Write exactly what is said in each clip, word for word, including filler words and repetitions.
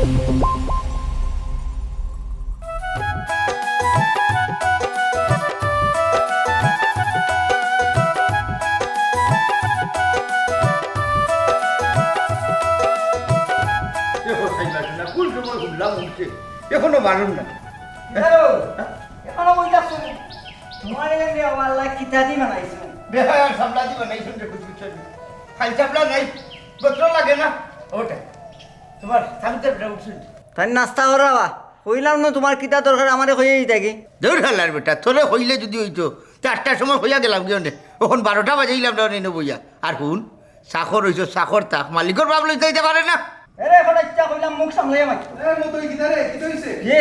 এ কোথায় যাস না? কোন সময় হুনলাম উঠছে, এখনো বারণ না। হ্যালো, এখনো বইতাছো? তোমার এখানে আল্লাহ কিতা দি বানাইছো? বেহায়া সামলা দি বানাইছো রে, বুঝছো নি? খালি সামলা নাই, গোত্র লাগে না। ওটা তোমার সামনে বেটা উঠছে। তাই নাস্তা করাবা। কইলাম না তোমার কিতা দরকার, আমারে কইয়া দিতা কি? দূর হালার বেটা, তোরে কইলে যদি অইতো, তে আটটার সময় কইয়া গেলাম কি অনে? অখন বারোটা বাজাইলাম না অনে বইয়া। আর হুন, চাকর অইছো, চাকর থাক, মালিকর বাপ লইতে দিতে পারে না। এরে, এখন ইচ্ছা কইলাম মুখ সামলাইয়া মাত। এ, মতই কিতা রে, কিতা অইছে? কে?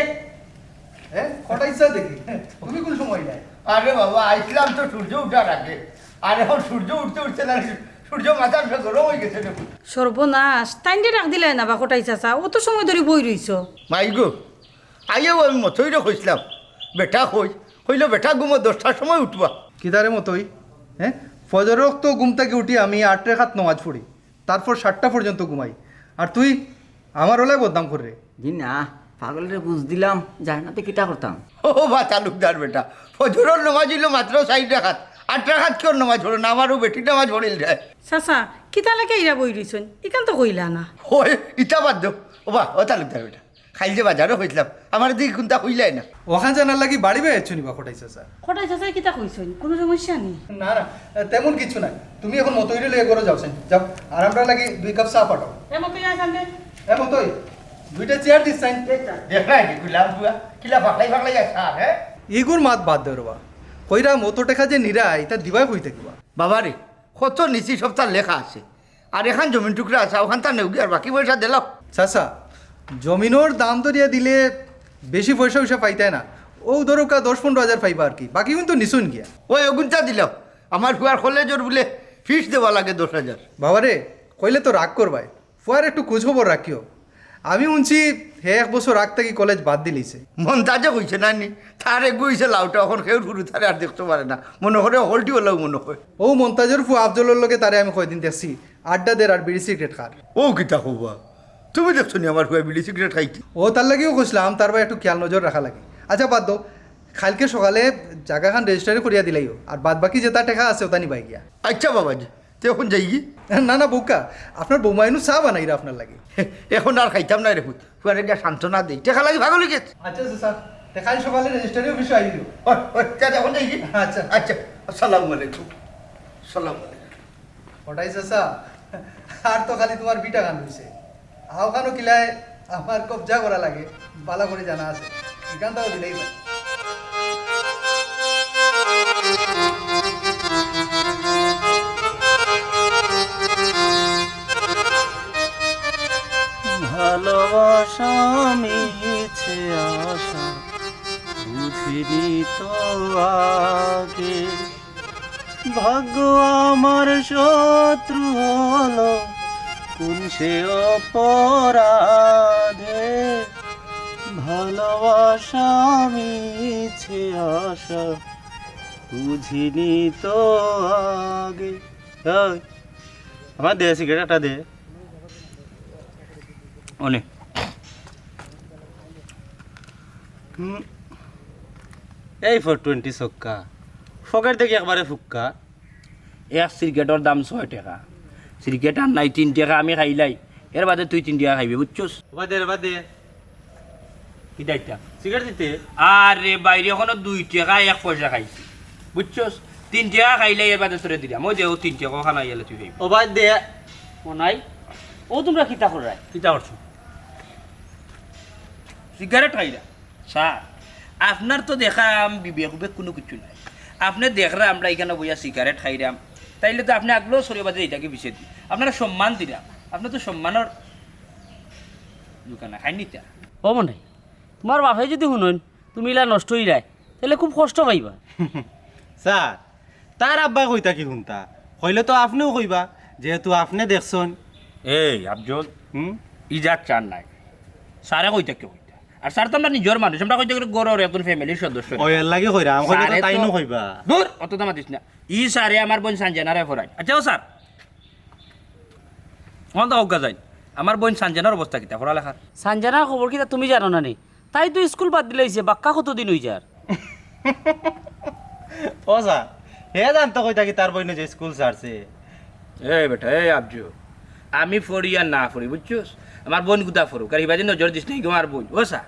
এ, কটাইছা দেখি। তুমি কোন সময় নাই? আরে বাবা, আইছিলাম তো সূর্য উঠার আগে। আর এখন সূর্য উঠতে উঠতে না, সূর্য মাথার উপরে গরম অই গেছে দেখুন। সর্বনাশ, তাইনরে ডাক দিলায় না বা কটাই চাচা, অত সময় ধরি বই রইছো। মাই গো, আইয়াও আমি মতইরে কইছিলাম, বেটা কই? কইলো, "বেটা ঘুমো, দশটার সময় উঠবা।" কিতা রে মতই? হ্যাঁ, ফজর অক্ত ঘুম থাকি উঠি আমি আট রেকাত নমাজ পড়ি, তারপর সাতটা পর্যন্ত ঘুমাই, আর তুই আমার অলায় বদনাম কররে। জি না, পাগলরে বুঝ দিলাম, যায় না তে কিতা করতাম? ও বা তালুকদার বেটা, ফজরর নমাজ অইলো মাত্র চাইর রেকাত, আট রেকাত কিওর নমাজ পড়ো না, আমারও বেটির নমাজ পড়িল যায়। চাচা, কিতা লাগি ইরা বই রইছইন? ইখান তো কইলা না। ওই, ইতা বাদ দেও। ও বা, ও তালুকদার বেটা, কাইল যে বাজারো কইছিলাম, আমারে দেখি কুনতা কইলায় না। অখান জানার লাগি বাড়ি বায় আইছো নি বা কটাই চাচা? কটাই চাচায় কিতা কইছইন? কুনু সমস্যা নি? না, না, তেমন কিছু নাই। তুমি এখন মতইরে লইয়া ঘরো যাও চাইন, যাও। আর আমরার লাগি দুই কাপ চা পাঠাও। এ মতই আয় সামনে। এ মতই, দুইটা চেয়ার দিস চাইন। দেখরায় নি গুলাম বুয়া, কিলা ফাকলাই ফাকলাই আছে আর, হ্যাঁ? ইগুর মাত বাদ দেও রে বা। কইরা মতো টেকা যে নিরা, ইতা দিবায় কই থাকিবা? বাবা রে, কত নিছি সব তার লেখা আছে। আর এখান জমিন টুকরা আছে, অখান তার নেওগি আর বাকি পয়সা দিলাও। চাচা, জমিনর দাম ধরিয়া দিলে বেশি পয়সা উইসা পাইতায় না। অউ ধরউক্কা দশ পনরো হাজার পাইবা আর কি, বাকি কিন্তু নিছইন গিয়া। ওই অগুনতা দিলাও, আমার ফুয়ার কলেজর বুলে ফিস দেওয়া লাগে দশ হাজার। বাবারে, কইলে তো রাগ করবায়। ফুয়ার একটু খোঁজ খবর রাখিও। আমি হুনছি হে এক বছর আগ থাকি কলেজ বাদ দিলিছে। মন্তাজে কইছে না নি, তার এগু অইছে লাউটা, অখন কেউর ফুরু তারে আর দেখতো পারে না। মনো করে হকলটি অলাউ মনো কয়। অউ মন্তাজর ফুয়া আফজলর লগে তারে আমি কয়দিন দেখছি, আড্ডা দের আর বিড়ি সিগারেট খার। ও কিতা কও বা? তুমি দেখছো নি আমার ফুয়ায় বিড়ি সিগারেট খাইতে? ও তার লাগিও কইছলাম, তার বায় একটু খিয়াল নজর রাখা লাগে। আচ্ছা বাদ দেও, কাইলকে সকালে জাগাখান রেজিস্টারি করিয়া দিলাইও, আর বাদ বাকি যেতা টেকা আছে অতা নিবায় গিয়া। আচ্ছা বাবাজি, তে অখন যাইগি? না, না, বউক্কা, আপনার বউমায় ইনো চা বানাইরা আপনার লাগি। অখন আর খাইতাম নায় রে পুত, ফুয়ারে গিয়া সান্ত্বনা দেই। টেকা লাগি পাগল অই গেছে। আচ্ছা, আচ্ছা, স্যার, তে কাইল সকালে রেজিস্টারি অফিসো আইও। ওই, ওই, তে অখন যাইগি? আচ্ছা। আচ্ছা, আসসালামু আলাইকুম। আসসালামু আলাইকুম। কটাই চাচা, আর তো খালি তোমার ভিটাখান রইছে। অউখানও কিলায় আমার কবজা করা লাগে, ভালা করি জানা আছে। ইখানতাও দিলেই পারে। ভালোবাসা মিছে আশা বুঝিনি তো আগে। ভাগ্য আমার শত্রু হলো কোন সে অপরাধে। ভালোবাসা মিছে আশা বুঝিনি তো আগে। ওই, আমার দে সিগারেট একটা দে। অনে। হুম। এই ফোর টোয়েন্টি ছক্কা। পকেট দেখি একবারে ফুক্কা। এক সিগারেটর দাম ছয় টেকা। সিগারেট আর নাই, তিন টেকা আমি খাইলাই। এর বাদে তুই তিন টেকা খাইবে, বুঝছস? বাদ দে রে, বাদ দে। কিতা ইটা? সিগারেট দিতে? আরে বাইরে অখনো দুই টেকা এক পয়সা খাইছি। বুঝছস? তিন টেকা খাইলে এর বাদে তোরে দিলাম। ওই দে, অউ তিন টেকা অখান আইলে তুই খাইবে। ও বাদ দে। ও নাই? অউ তুমরা কিতা কররায়? কিতা করছো? সিগারেট খাইরা? স্যার, আপনার তো দেখরাম বিবেক উবেক কুনু কিচ্ছু নাই। আপনে দেখরা আমরা ইখানো বইয়া সিগারেট খাইরাম, তাইলে তো আপনে আগলো সরিয়া বাদে ইটাকে পিছে দি। আপনারে সম্মান দিরাম, আপনে তো সম্মানর দোকানে খাইন নিতা। ও মনে, তুমার বাপে যুদি হুনইন তুমি ইলা নষ্ট অইরায়, তাইলে খুব কষ্ট পাইবা। স্যার, তার আব্বায় কইতা কি হুনতা? কইলে তো আপনেও কইবা, যেহেতু আপনে দেখছইন। এই আফজল, হুম? ইজাত চার নাই। স্যারে কইতা কি কইতা? আর স্যার তো আমরা নিজর মানুষ, আমরা কইতে গেলে ঘরর একজন ফ্যামিলির সদস্য। ওই এর লাগি কইরাম, কইলে তো স্যারে তো তাইনও কইবা। দূর, অত দামা দিস না। ই স্যারে আমার বইন সানজানারে পড়াইন। আচ্ছা ও স্যার, অখন তো হউক্কা যাইন। আমার বইন সানজানার অবস্থা কিতা পড়ালেখার? সানজানার খবর কিতা তুমি জানো না নি? তাই তো স্কুল বাদ দিলাইছে, বাক্কা কতদিন অই যার। ও স্যার, হে জানতো কইতা কি তার বইনে যে স্কুল ছাড়ছে? এ বেটা, এ আবজু, আমি পড়ি আর না পড়ি, বুঝছস? আমার বইন গুতা পড়ুক, আর ইবাদি নজর দিস নাই গো আমার বইন। ও স্যার,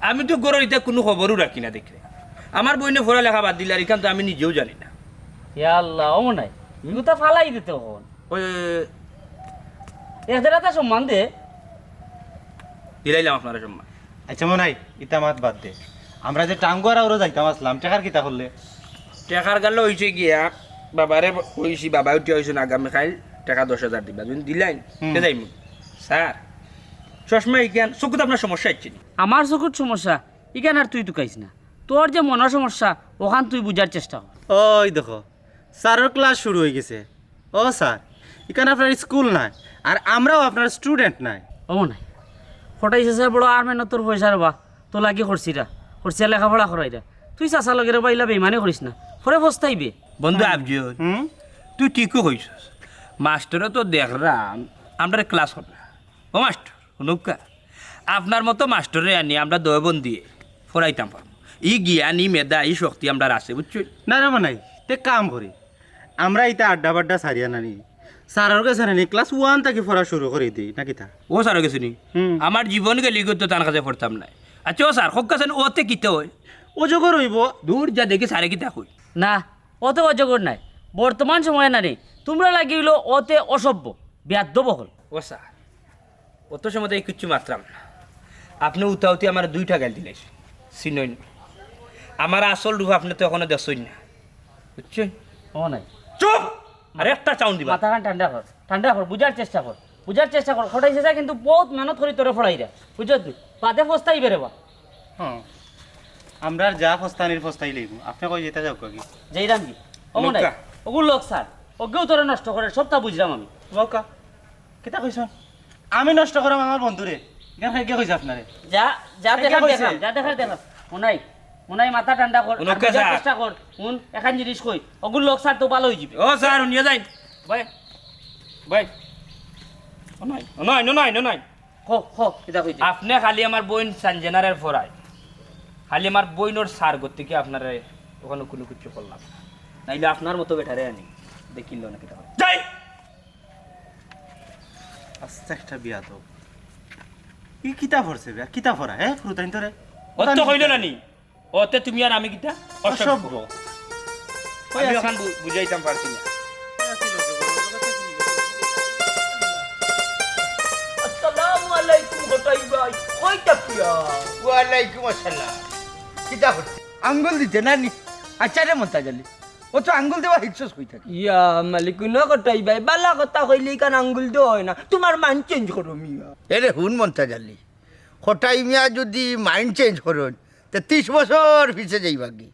আমি তো ঘরর ইতা কুনু খবরও রাখি না দেখরে। আমার বইনে পড়ালেখা বাদ দিলে আর ইখান তো আমি নিজেও জানি না। ইয়া আল্লাহ, ও মনাই, হুম? গুতা ফালাই দিতে হন। ওই, ওই, ওই, এক দেড়াটা সম্মান দে। দিলাইলাম আপনারে সম্মান। আচ্ছা মনাই, ইতা মাত বাদ দে। আমরা যে টাঙ্গুয়ার আউরো যাইতাম আসলাম, টেকার কিতা করলে? টেকার গেল অইছে গিয়া, বাবারে কইছি, বাবা উঠিয়া অইছইন আগামীকাইল টেকা দশ হাজার দিবা। যদি দিলাইন, হুম। তে যাইমু। স্যার, চশমা ইখান, চকুত আপনার সমস্যা অইছে নি? আমার চকুত সমস্যা, ইখান আর তুই তুকাইস না। তোর যে মনর সমস্যা, অখান তুই বুঝার চেষ্টা কর। ওই দেখো, স্যারর ক্লাস শুরু অই গেছে। ও স্যার, ইখান আপনার স্কুল নায়, আর আমরাও আপনার স্টুডেন্ট নায়। ও মনাই, কটাই চাচায় বড় আর মেহনতর পয়সা রে বা, তোর লাগি খরচিরা, খরচিয়া লেখাপড়া করাইরা। তুই চাচার লগে রে বা ইলা বেইমানি করিস না, পরে পস্তাইবে। বন্ধু আফজল, হুম? তুই ঠিকউ কইছস। মাস্টরে তো দেখরাম, আমরারে ক্লাস কররা। ও মাস্টর, হুনউক্কা, আপনার মতো মাস্টররে আনি আমরা দুইও বইন দিয়া পড়াইতাম পারমু। ই জ্ঞান, ই মেধা, ই শক্তি আমরার আছে, বুঝছইন? না রে মনাই, তে কাম করি। আমরা ইতা আড্ডা-বাড্ডা ছাড়িয়া নানি, স্যারর গেছে নানি ক্লাস ওয়ান থাকি পড়া শুরু করি দেই, না কিতা? ও স্যারর গেছে নি? হুম। আমার জীবন গেলে ইগু তো তান কাছে পড়তাম নায়। আচ্ছা ও স্যার, কউক্কা চাইন অতে কিতা অয়? অজগর অইবো। দূর যা দেখি স্যারে কিতা কইন। না, অতে অজগর নায়। বর্তমান সময়ে নানি, তুমরার লাগি অইলো অতে অসভ্য, বেয়াদ্দব অকল। ও স্যার, অত সময় তো এই কিচ্ছু মাতরাম না। আপনে উতাউতি আমার দুইটা গাইল দিলাইছইন, চিনইন। আমার আসল রূপ আপনে তো অখনো দেখছইন না, বুঝছইন? ও নাই। চুপ! আর একটা চাউন দিবা। মাথাখান ঠান্ডা কর, ঠান্ডা কর, বুঝার চেষ্টা কর, বুঝার চেষ্টা কর। কটাই চাচা কিন্তু বউত মেহনত করি তোরে পড়াইরা, বুঝছস তুই? বাদে পস্তাইবে রে বা। হ্যাঁ, আমরার যা পস্তানির পস্তাই লইমু। আপনে কই যেতা যাউক্কা কি? যাইরাম কি? ও মনাই, নৌকা। অগুর লগ ছাড়, অগুয়েও তোরে নষ্ট করের, সবতা বুঝরাম আমি। নৌকা। কিতা কইছইন? আমি নষ্ট করাম আমার বন্ধুরে? ইখান কে কইছে আপনারে? যা, যা কে দেখার কইছে? দেখাম, যা দেখার দেখাম। মনাই, মনাই মাথা ঠান্ডা কর, আর বুঝার চেষ্টা কর। হুন, এখান জিনিস কই, অগুর লগ ছাড় তো ভালা অইযিবো। ও স্যার, হুনিয়া যাইন। ভাই, ভাই। ও নাই, ও নাই, ও নাই, ও নাই। কও, কও, কিতা কইতে? আপনে খালি আমার বইন সানজানারে পড়াইন। খালি আমার বইনর স্যার গতিকে আপনারে অখনো কুনু কিচ্ছু করলাম না। নাইলে আপনার মতো বেটারে আনি। দেখিল না কিতা করে। যাই! আস্তা একটা বেয়াদব। ই কিতা পড়ছে বে? কিতা পড়া, হে? ফুরুতাইন্তরে? অত কইলো না নি? অতে তুমি আর আমি কিতা? অসভ্য। অসভ্য। আমি অখান বু-, বুঝাইতাম পারছি না। আসসালামু আলাইকুম কটাই ভাই, কই থাকিয়া? ওয়ালাইকুম আসসালাম। কিতা করতে? আঙ্গুল দিতে না নি? আচ্ছা রে মন্তাজ আলী, অত আঙ্গুল দেওয়া হিকছস কই থাকি? ইয়া মালিক, হুনো কটাই ভাই, ভালা কথা কইলে ইখান আঙ্গুল দেওয়া অয় না। তুমার mind change করো মিয়া। এরে হুন মন্তাজ আলী, কটাই মিয়া যুদি mind change করইন, তে তিশ বছর পিছে যাইবাগি।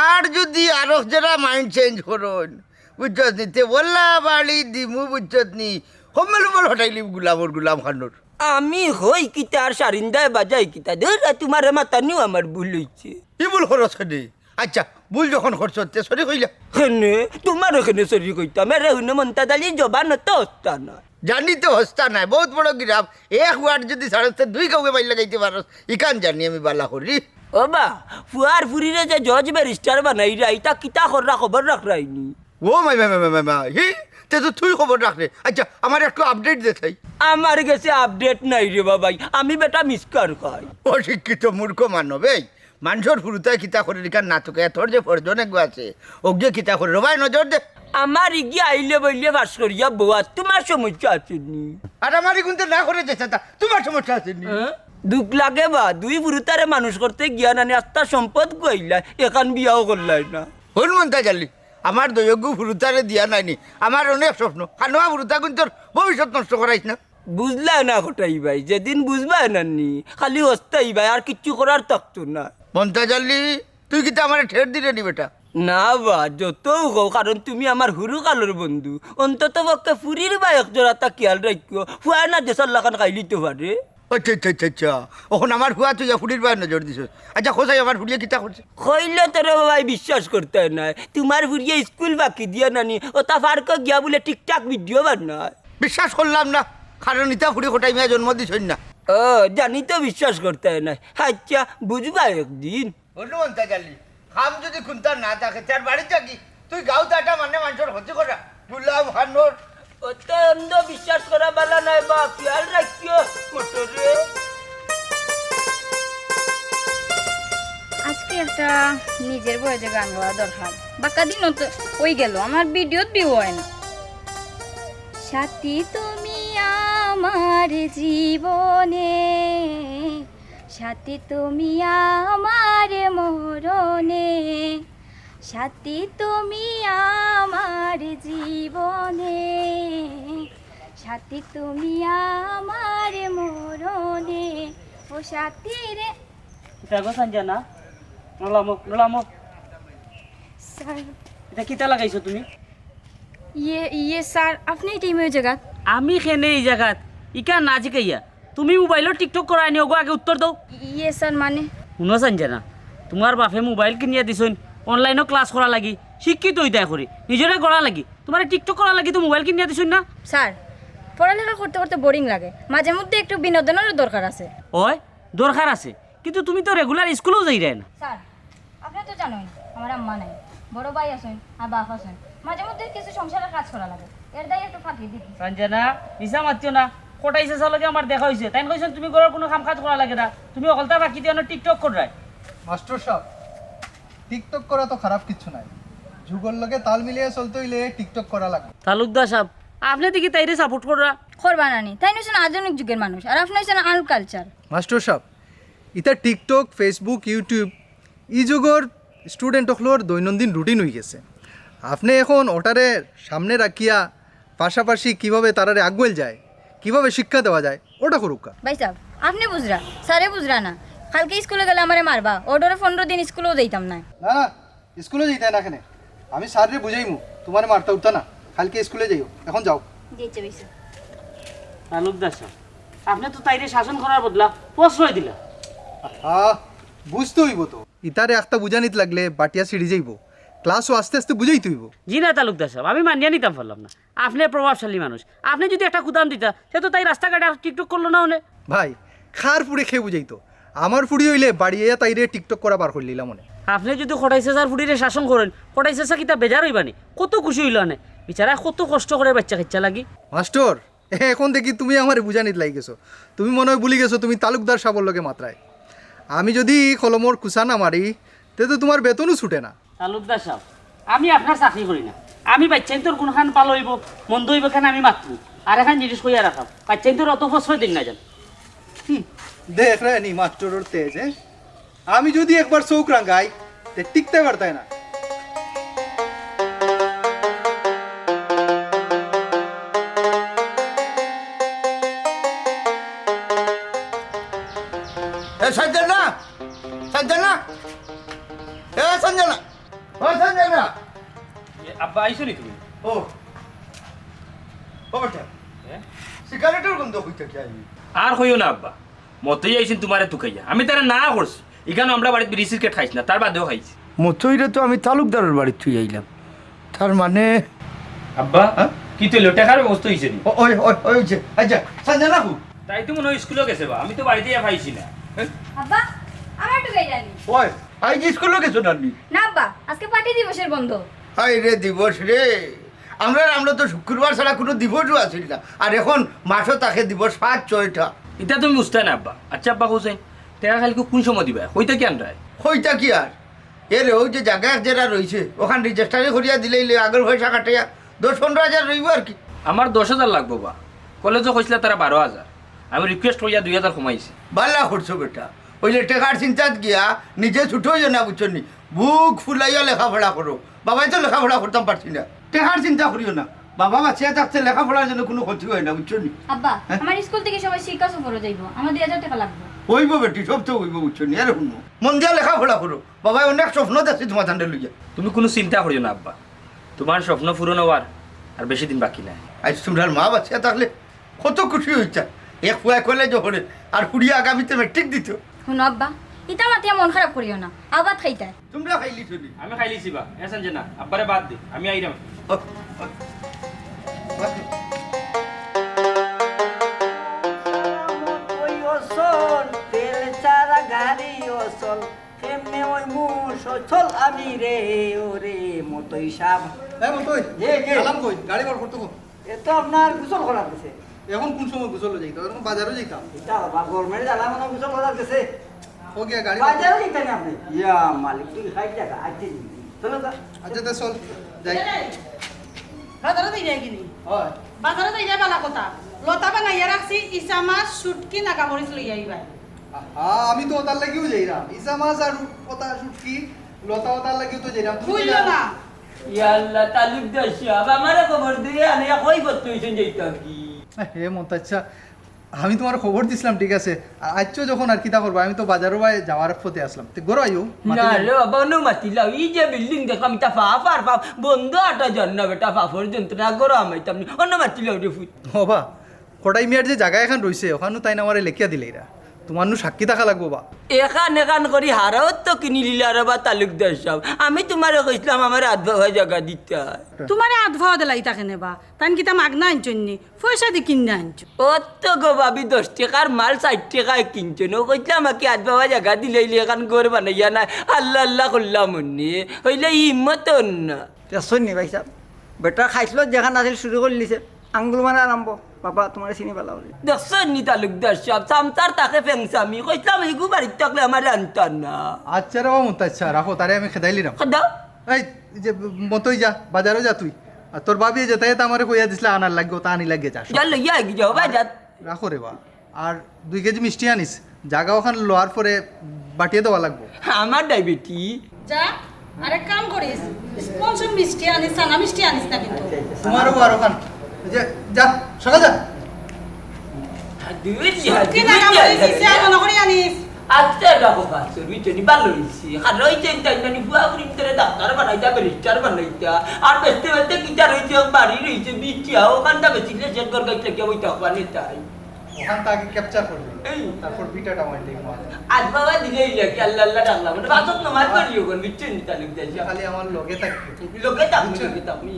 আর যুদি আরক জেরা mind change করইন, বুঝছস নি, তে ওলা বাড়ি দিমু, বুঝছস নি, কম্বল উম্বল হটাইলিমু গুলামর, গুলাম খানর। আমি কই কিতা আর সারিন্দায় বাজাই কিতা? ধুর, তুমারে মাতানিউ আমার ভুল অইছে। ই ভুল করস কেনে? আচ্ছা, ভুল যখন করছস, তে sorry কইলা। কেনে? তুমারে কেনে sorry কইতাম? এরে হুনো মন্তাজ আলী, জবান অত হস্তা নায়। জানি তো হস্তা নায়, বউত বড় গিরাফ। এক word যুদি ছাড়স, তে দুই কাউকে মাইর লাগাইতে পারস। ইখান জানি আমি ভালা করি। ও বা, ফুয়ার ফুরিরে যে judge barrister বানাইরা, ইতা কিতা কররা খবর রাখরায়নি? ও মাই, মাই, মাই, মাই, মাই, মাই। হি, তে তো তুই খবর রাখরে। আচ্ছা, আমারে একটু update দে তাই। আমার গেছে update নাই রে বাবাই, আমি বেটা মিসকার খাই। অশিক্ষিত মূর্খ মানব, এই মানষর ফুরুতায় কিতা করের ইখান না তুকাইয়া, তোর যে ফরজন এগু আছে, অগুয়ে কিতা করের, ও ভাই নজর দে। আমার ইগি আইলে বইলে পাস করিয়া বওয়া, তুমার সমস্যা আছে নি? আর আমার ইগুনতে না করে যেতা, তুমার সমস্যা আছে নি? হ্যাঁ? দুখ লাগে বা, দুই ফুরুতারে মানুষ করতে গিয়া নানি আস্তা সম্পদ গুয়াইলা, এখান বিয়াও করলাই না। হুন মন্তাজ আলী, আমার দুইওগু ফুরুতারে দিয়া নাইনি, আমার অনেক স্বপ্ন। খানোয়া ফুরুতাগুইন্তর ভবিষ্যৎ নষ্ট করাইস না। বুঝলা না কটাই ভাই, যেদিন বুঝবা না নি, খালি হস্তাই ভাই, আর কিচ্ছু করার থাকতো না। মন্তাজ আলী, তুই কিতা আমারে ঠের দিরে নি বেটা? না বা, যতউ কও, কারণ তুমি আমার হুরুকালর বন্ধু। অন্তত পক্ষে ফুরির বায় এক জোড়াতা খিয়াল রাখিও, ফুয়ায় না দেশর লাখান খাইলিতো পারে। আচ্ছা, আচ্ছা, আচ্ছা, আচ্ছা। অখন আমার ফুয়া তুই ফুরির বায় নজর দিছস। আচ্ছা, কও চাই আমার ফুরিয়ে কিতা করছে? কইলে তোরে বাবাই বিশ্বাস করতে নায়। তুমার ফুরিয়ে স্কুল ফাকি দিয়া নানি, অতা পার্কো গিয়া বুলে TikTok video বানায়। বিশ্বাস করলাম না। কারণ ইতা ফুড়ি কটাই মিয়া জন্ম দিছইন না। ও, জানি তো বিশ্বাস করতে নায়। আচ্ছা, বুঝবা একদিন। হনু মন্তাজ আলী, কাম যুদি কুন্তা না থাকে, তার বাড়িত থাকি। তুই গাঁওত আটা মানে মানষর ক্ষতি করা। গুলাম খানোর। অত অন্ধ বিশ্বাস করা বালা নায় বা, খেয়াল রাখিও মোটরে। আজকে একটা নিজের বয়সে গান গাওয়া দরকার। বাক্কা দিন তো অই গেল, আমার ভিডিওত ভিউ অয় না। সাথী তুমি আমার জীবনে, সাথী তুমি আমার মরণে, সাথী তুমি আমার জীবনে, সাথী তুমি আমার মরণে, ও সাথী রে। ইতা গো সঞ্জনা, নলামো, নলামো। স্যার। ইতা কিতা লাগাইছো তুমি? ইয়ে, ইয়ে স্যার, আপনে এই টাইমে ওই জায়গাত? আমি কেনে এই জাগাত? ইখান না জিকাইয়া। তুমি মোবাইলো TikTok করায় নি, ওগো আগে উত্তর দেও। ইয়ে স্যার, মানে? হুনো সঞ্জনা, তুমার বাপে মোবাইল কিনিয়া দিছইন, অনলাইনো ক্লাস করার লাগি, শিক্ষিত অইতায় করি, নিজরে গড়ার লাগি। তুমারে TikTok করার লাগি তো মোবাইল কিনিয়া দিছইন না? স্যার, পড়ালেখা করতে করতে বোরিং লাগে, মাঝে মধ্যে একটু বিনোদনেরও দরকার আছে। অয়, দরকার আছে, কিন্তু তুমি তো রেগুলার স্কুলেও যাইরায় না। স্যার, আপনে তো জানইন, আমার আম্মা নাই, বড় ভাই আছইন আর বাপ আছইন। মাঝে মধ্যে কিছু সংসারের কাজ করা লাগে, এর দায় একটু ফাঁকি দিই। সঞ্জনা, মিছা মাতিও না। কটাই চাচার লগে আমার দেখা অইছে, তাইন কইছইন তুমি ঘরর কুনু কাম কাজ করা লাগে না, তুমি অকলতা ফাঁকি দিয়া অনো TikTok কররায়। মাস্টার সাব, TikTok করা তো খারাপ কিচ্ছু নায়, যুগর লগে তাল মিলিয়া চলতে অইলে TikTok করা লাগবো। তালুকদার সাব, আপনে দেখি তাইরে সাপোর্ট কররা। করবা না নি, তাইন অইছইন আধুনিক যুগর মানুষ, আর আপনে অইছইন আনকালচার। মাস্টার সাব, ইতা TikTok, Facebook, YouTube ই যুগর স্টুডেন্ট অকলর দৈনন্দিন রুটিন অইগেছে। আপনে এখন ওটারে সামনে রাখিয়া পাশাপাশি কিভাবে তারারে আগুয়াইল যায়, কিভাবে শিক্ষা দেওয়া যায়, ওটা করুক্কা। ভাইসাব, আপনে বুঝরা, স্যারে বুঝরা না। কালকে স্কুলে গেলে আমারে মারবা, অউ ডরে পনরো দিন স্কুলেও যাইতাম নায়। না, না, স্কুলে যাইতায় না কেনে? আমি স্যাররে বুঝাইমু, তুমারে মারতা উঠতা না। কালকে স্কুলে যাইও, এখন যাও। জি, আচ্ছা, ভাইসাব। তালুকদার সাব, আপনে তো তাইরে শাসন করার বদলা প্রশ্রয় দিলা। আহা, বুঝতে অইবো তো। ইতারে একটা বুঝানিত লাগলে বাটিয়া ছিড়ি যাইবো। ক্লাসও আস্তে আস্তে বুঝাইতে অইবো। জি না তালুকদার সাব, আমি মানিয়া নিতাম পারলাম না। আপনে প্রভাবশালী মানুষ, আপনে যুদি একটা কুদাম দিতা, তে তো তাই রাস্তাঘাটে আর TikTok করলো না অনে। ভাই, কার ফুড়ি কে বুঝাইতো? আমার ফুড়ি অইলে বাড়ি আইয়া তাইরে TikTok করা বার করিলিলাম অনে। আপনে যুদি কটাই চাচার ফুড়িরে শাসন করইন, কটাই চাচা কিতা বেজার অইবা নি? কত খুশি অইলা অনে। বিচারায় কত কষ্ট করে বাইচ্চা কাইচ্চা লাগি। মাস্টার, এখন দেখি তুমি আমারে বুঝানিত লাগি গেছো। তুমি মনে অয় ভুলি গেছো তুমি তালুকদার সাবর লগে মাতরায়। আমি যুদি কলমর কুচা না মারি, তে তো তুমার বেতনও ছুটে না। তালুকদার সাব, আমি আপনার চাকরি করি না। আমি বাইচ্চাইন্তর কুনখান ভালা অইবো, মন্দ অইবো কেনে আমি মাতমু। আর একখান জিনিস কইয়া রাখলাম, বাইচ্চাইন্তরে অত প্রশ্রয় দিন না যেন। হুম, দেখরায় নি মাস্টারর তেজ, হ্যাঁ? আমি যুদি একবার চউখ রাঙাই, তে টিকতায় পারতায় না। এ সঞ্জনা, সঞ্জনা, এ সঞ্জনা, ও সঞ্জনা। এ, আব্বা, আইছো নি তুমি? ও, ও বেটা, হ্যাঁ? সিগারেটর গন্ধ কই থাকি আইলো? আর কইও না আব্বা, মতই আইছইন তুমারে তুকাইয়া। আমি তারে না করছি, ইখানো আমরার বাড়িত বিড়ি সিগারেট খাইস না, তার বাদেও খাইছি। মতইরে তো আমি তালুকদারর বাড়িত থুই আইলাম, তার মানে আব্বা, হ্যাঁ? কিতা অইলো? টেকার ব্যবস্থা অইছে নি? ও, ওই, ওই, ওই অইছে। আচ্ছা, সঞ্জনা কই? তাই তো মনে অয় স্কুলো গেছে বা, আমি তো বাড়িত ইয়া পাইছি না। আব্বা, আমারে তুকাইলা নি? ওই, আইজ স্কুলো গেছো না নি? না আব্বা, আজকে পার্টি দিবসর বন্ধ। হায়রে দিবস রে, আমরার আমরাত তো শুক্রবার ছাড়া কুনু দিবসও আছিল না, আর এখন মাসো থাকে দিবস পাঁচ ছয়টা। ইতা তুমি বুঝতায় না আব্বা। আচ্ছা আব্বা কওছাইন, টেকা কাইলকু কুন সময় দিবায়? কই থাকি আনরায়? কই থাকি আর? এরে, অউ যে জাগা এক জেরা রইছে, অখান রেজিস্টারি করিয়া দিলাইলে আগর পয়সা কাটিয়া দশ পনরো হাজার রইবো আর কি। আমার দশ হাজার লাগবো বা, কলেজো কইছলা তারা বারো হাজার, আমি রিকোয়েস্ট করিয়া দুই হাজার কমাইছি। ভালা করছো বেটা, অইলে টেকার চিন্তাত গিয়া নিজে ছুটো অইও না, বুঝছো নি? বুক ফুলাইয়া লেখাপড়া করো। বাবায় তো লেখাপড়া করতাম পারছি না। টেকার চিন্তা করিও না, বাবা বাঁচিয়া থাকতে লেখাপড়ার যেন কুনু ক্ষতি অয় না, বুঝছো নি? আব্বা, হ্যাঁ? আমার স্কুল থাকি সবাই শিক্ষা সফরো যাইবো, আমার দুই হাজার টেকা লাগবো। অইবো বেটি, সব তো অইবো, বুঝছো নি? আরে হুনো, মন দিয়া লেখাপড়া করো, বাবায় অনেক স্বপ্ন দেখছি তুমার তানরে লইয়া। তুমি কুনু চিন্তা করিও না আব্বা, তুমার স্বপ্ন পূরণ অওয়ার আর বেশি দিন বাকি নাই। আইজ তুমরার মা বাঁচিয়া থাকলে কত খুশি অইতা। এক পুয়ায় কলেজো পড়ে, আর ফুড়িয়ে আগামীতে ম্যাট্রিক দিতো। হুনো আব্বা, ইতা মাতিয়া মন খারাপ করিও না, আও ভাত খাইতায়। তুমরা খাইলিছো নি? আমি খাইলিছি বা। এ সঞ্জনা, আব্বারে ভাত দে, আমি আইরাম। ও, ও, ভাত দে। কেমনে অইমু সচ্ছল আমি রে, ও রে, মতই সাব। এ মতই, জি, জি। কালাম কই? গাড়ি বার করতো কো? এ তো আপনার গোসল করার গেছে। এখন কোন সময় গোসল যাইতাম? এখন বাজারো যাইতাম। ইতা বাবা, গরমের জ্বালা মনে গোসল করার গেছে। ও গিয়া গাড়ি বাজারো যাইতেন আপনি? ইয়া মালিক, তুই খাই দেখা, আজকে চলো তো। আচ্ছা, তা চল, যাই। বাজারো যাই যাই কিনি? হয়। বাজারো যাই যাই বালা কথা। লতা বানাইয়া রাখছি, ইসা মাছ, শুটকি, নাগা মরিচ লইয়া আইবায়। আহা, আমি তো ওটার লাগিও যাইরাম। ইসা মাছ আর ওটা শুটকি, লতা ওটার লাগিও তো যাইরাম। তুমি বুঝলো যাও। না? ইয়া আল্লাহ, তালুকদার সাহেব, আমারে খবর দিয়া আনে, কই করতে হইছেন যাইতাম কি? এ মন্তাজ সাহেব, আমি তোমার খবর দিছিলাম, ঠিক আছে। আর আইচ্ছ যখন আর কিতা করবা, আমি তো বাজারো বায় যাওয়ার পথে আসলাম। তে ঘরো আইও, মাতি না যাও। রে বাবা, অন্য মাতিলাও। এই যে বিল্ডিং দেখলাম, ইটা ফাফ আর ফাফ, বন্ধ আটা যান না বেটা, ফাফর যন্ত্রণা করো আমাইতাম নি। অন্য মাতিলাও রে ফুট। ও বা, কটাই মিয়ার যে জাগা এখান রইছে, ওখানো তাইন আমারে লেখিয়া দিলাইরা। তোমার নু সাক্ষী থাকা লাগবো বা। এখান এখান করি হারাও তো কিনি লিলা রে বা তালুকদার সাহেব। আমি তোমারে কইছিলাম আমার আধ বাবা জাগা দিতা। তোমারে আধ বাবা দিলাই থাকে নে বা। তাইন কিতা মাগনা আনছইন নি? পয়সা দি কিনা আনছো। অত গো ভাবি, দশ টেকার মাল ষাইট টেকায় কিনছো না। কইছিলাম কি আধ বাবা জাগা দিলাইলে এখান ঘর বানাইয়া নাই। আল্লাহ আল্লাহ করলাম অন্যে। হইলে ই হিম্মত অর না। দেখছইন নি ভাই সাহেব, বেটা খাইছলত যেখান আছিল শুরু করিলিছে। আঙ্গুল মারা আরম্ভ। বাবা, তোমারে চিনি ভালা করি। দেখছইন নি তালুকদার সাহেব, চামচার তাকে ফেংসামি। কইছিলাম, এইগু বাড়িত থাকলে আমারে আনতা না। আচ্ছা রে বাবু, আচ্ছা, রাখো, তারে আমি খেদাইলিরাম। খেদাও। এই যে মতই যা, বাজারো যা তুই। আর তোর ভাবি যেটা এটা আমারে কইয়া দিছলা আনার লাগি, ওটা আনি লাগে যা। যা লইয়া আইগি যাও, বাজার। রাখো রে বা। আর দুই কেজি মিষ্টি আনিস, জাগা ওখান লওয়ার পরে বাটিয়ে দেওয়া লাগবো। আমার ডায়াবেটি। যা, আরেক কাম করিস, স্পঞ্জ মিষ্টি আনিস, চানা মিষ্টি আনিস না কিন্তু। তোমারও আর ওখান, এই যে, যা, সকাল যা। দুই দিন, শুটকি দুই না, দিন। আমার এই সিসি আর মনে করি আনিস। আচ্ছা, রাখো, পাঁচশো রুপি চলি, ভালো হইছে। আর রইছে, তাই মানে, বুয়া বুড়ি ভিতরে ডাক্তার বানাইতা, ব্যারিস্টার বানাইতা। আর বেচতে বেচতে কিতা রইছে, বাড়ি রইছে, বিটিয়া, ওখানটা বেচিলে, সে ঘর গাইতে গিয়ে ওই তখন তাই। ওখান তো আগে ক্যাপচার করবি, এই। তারপর বিটাটা আমার দেখবো। আজ বাবা দিলে ইলা কি আল্লাহ আল্লাহ ডাকলাম, মানে বাসত নমাজ পড়িও কোন বিচ্ছু নিতা লিখতে আসি। খালি আমার লগে থাকবি। লগে থাকবি, বুঝছো? লগে থাকবি।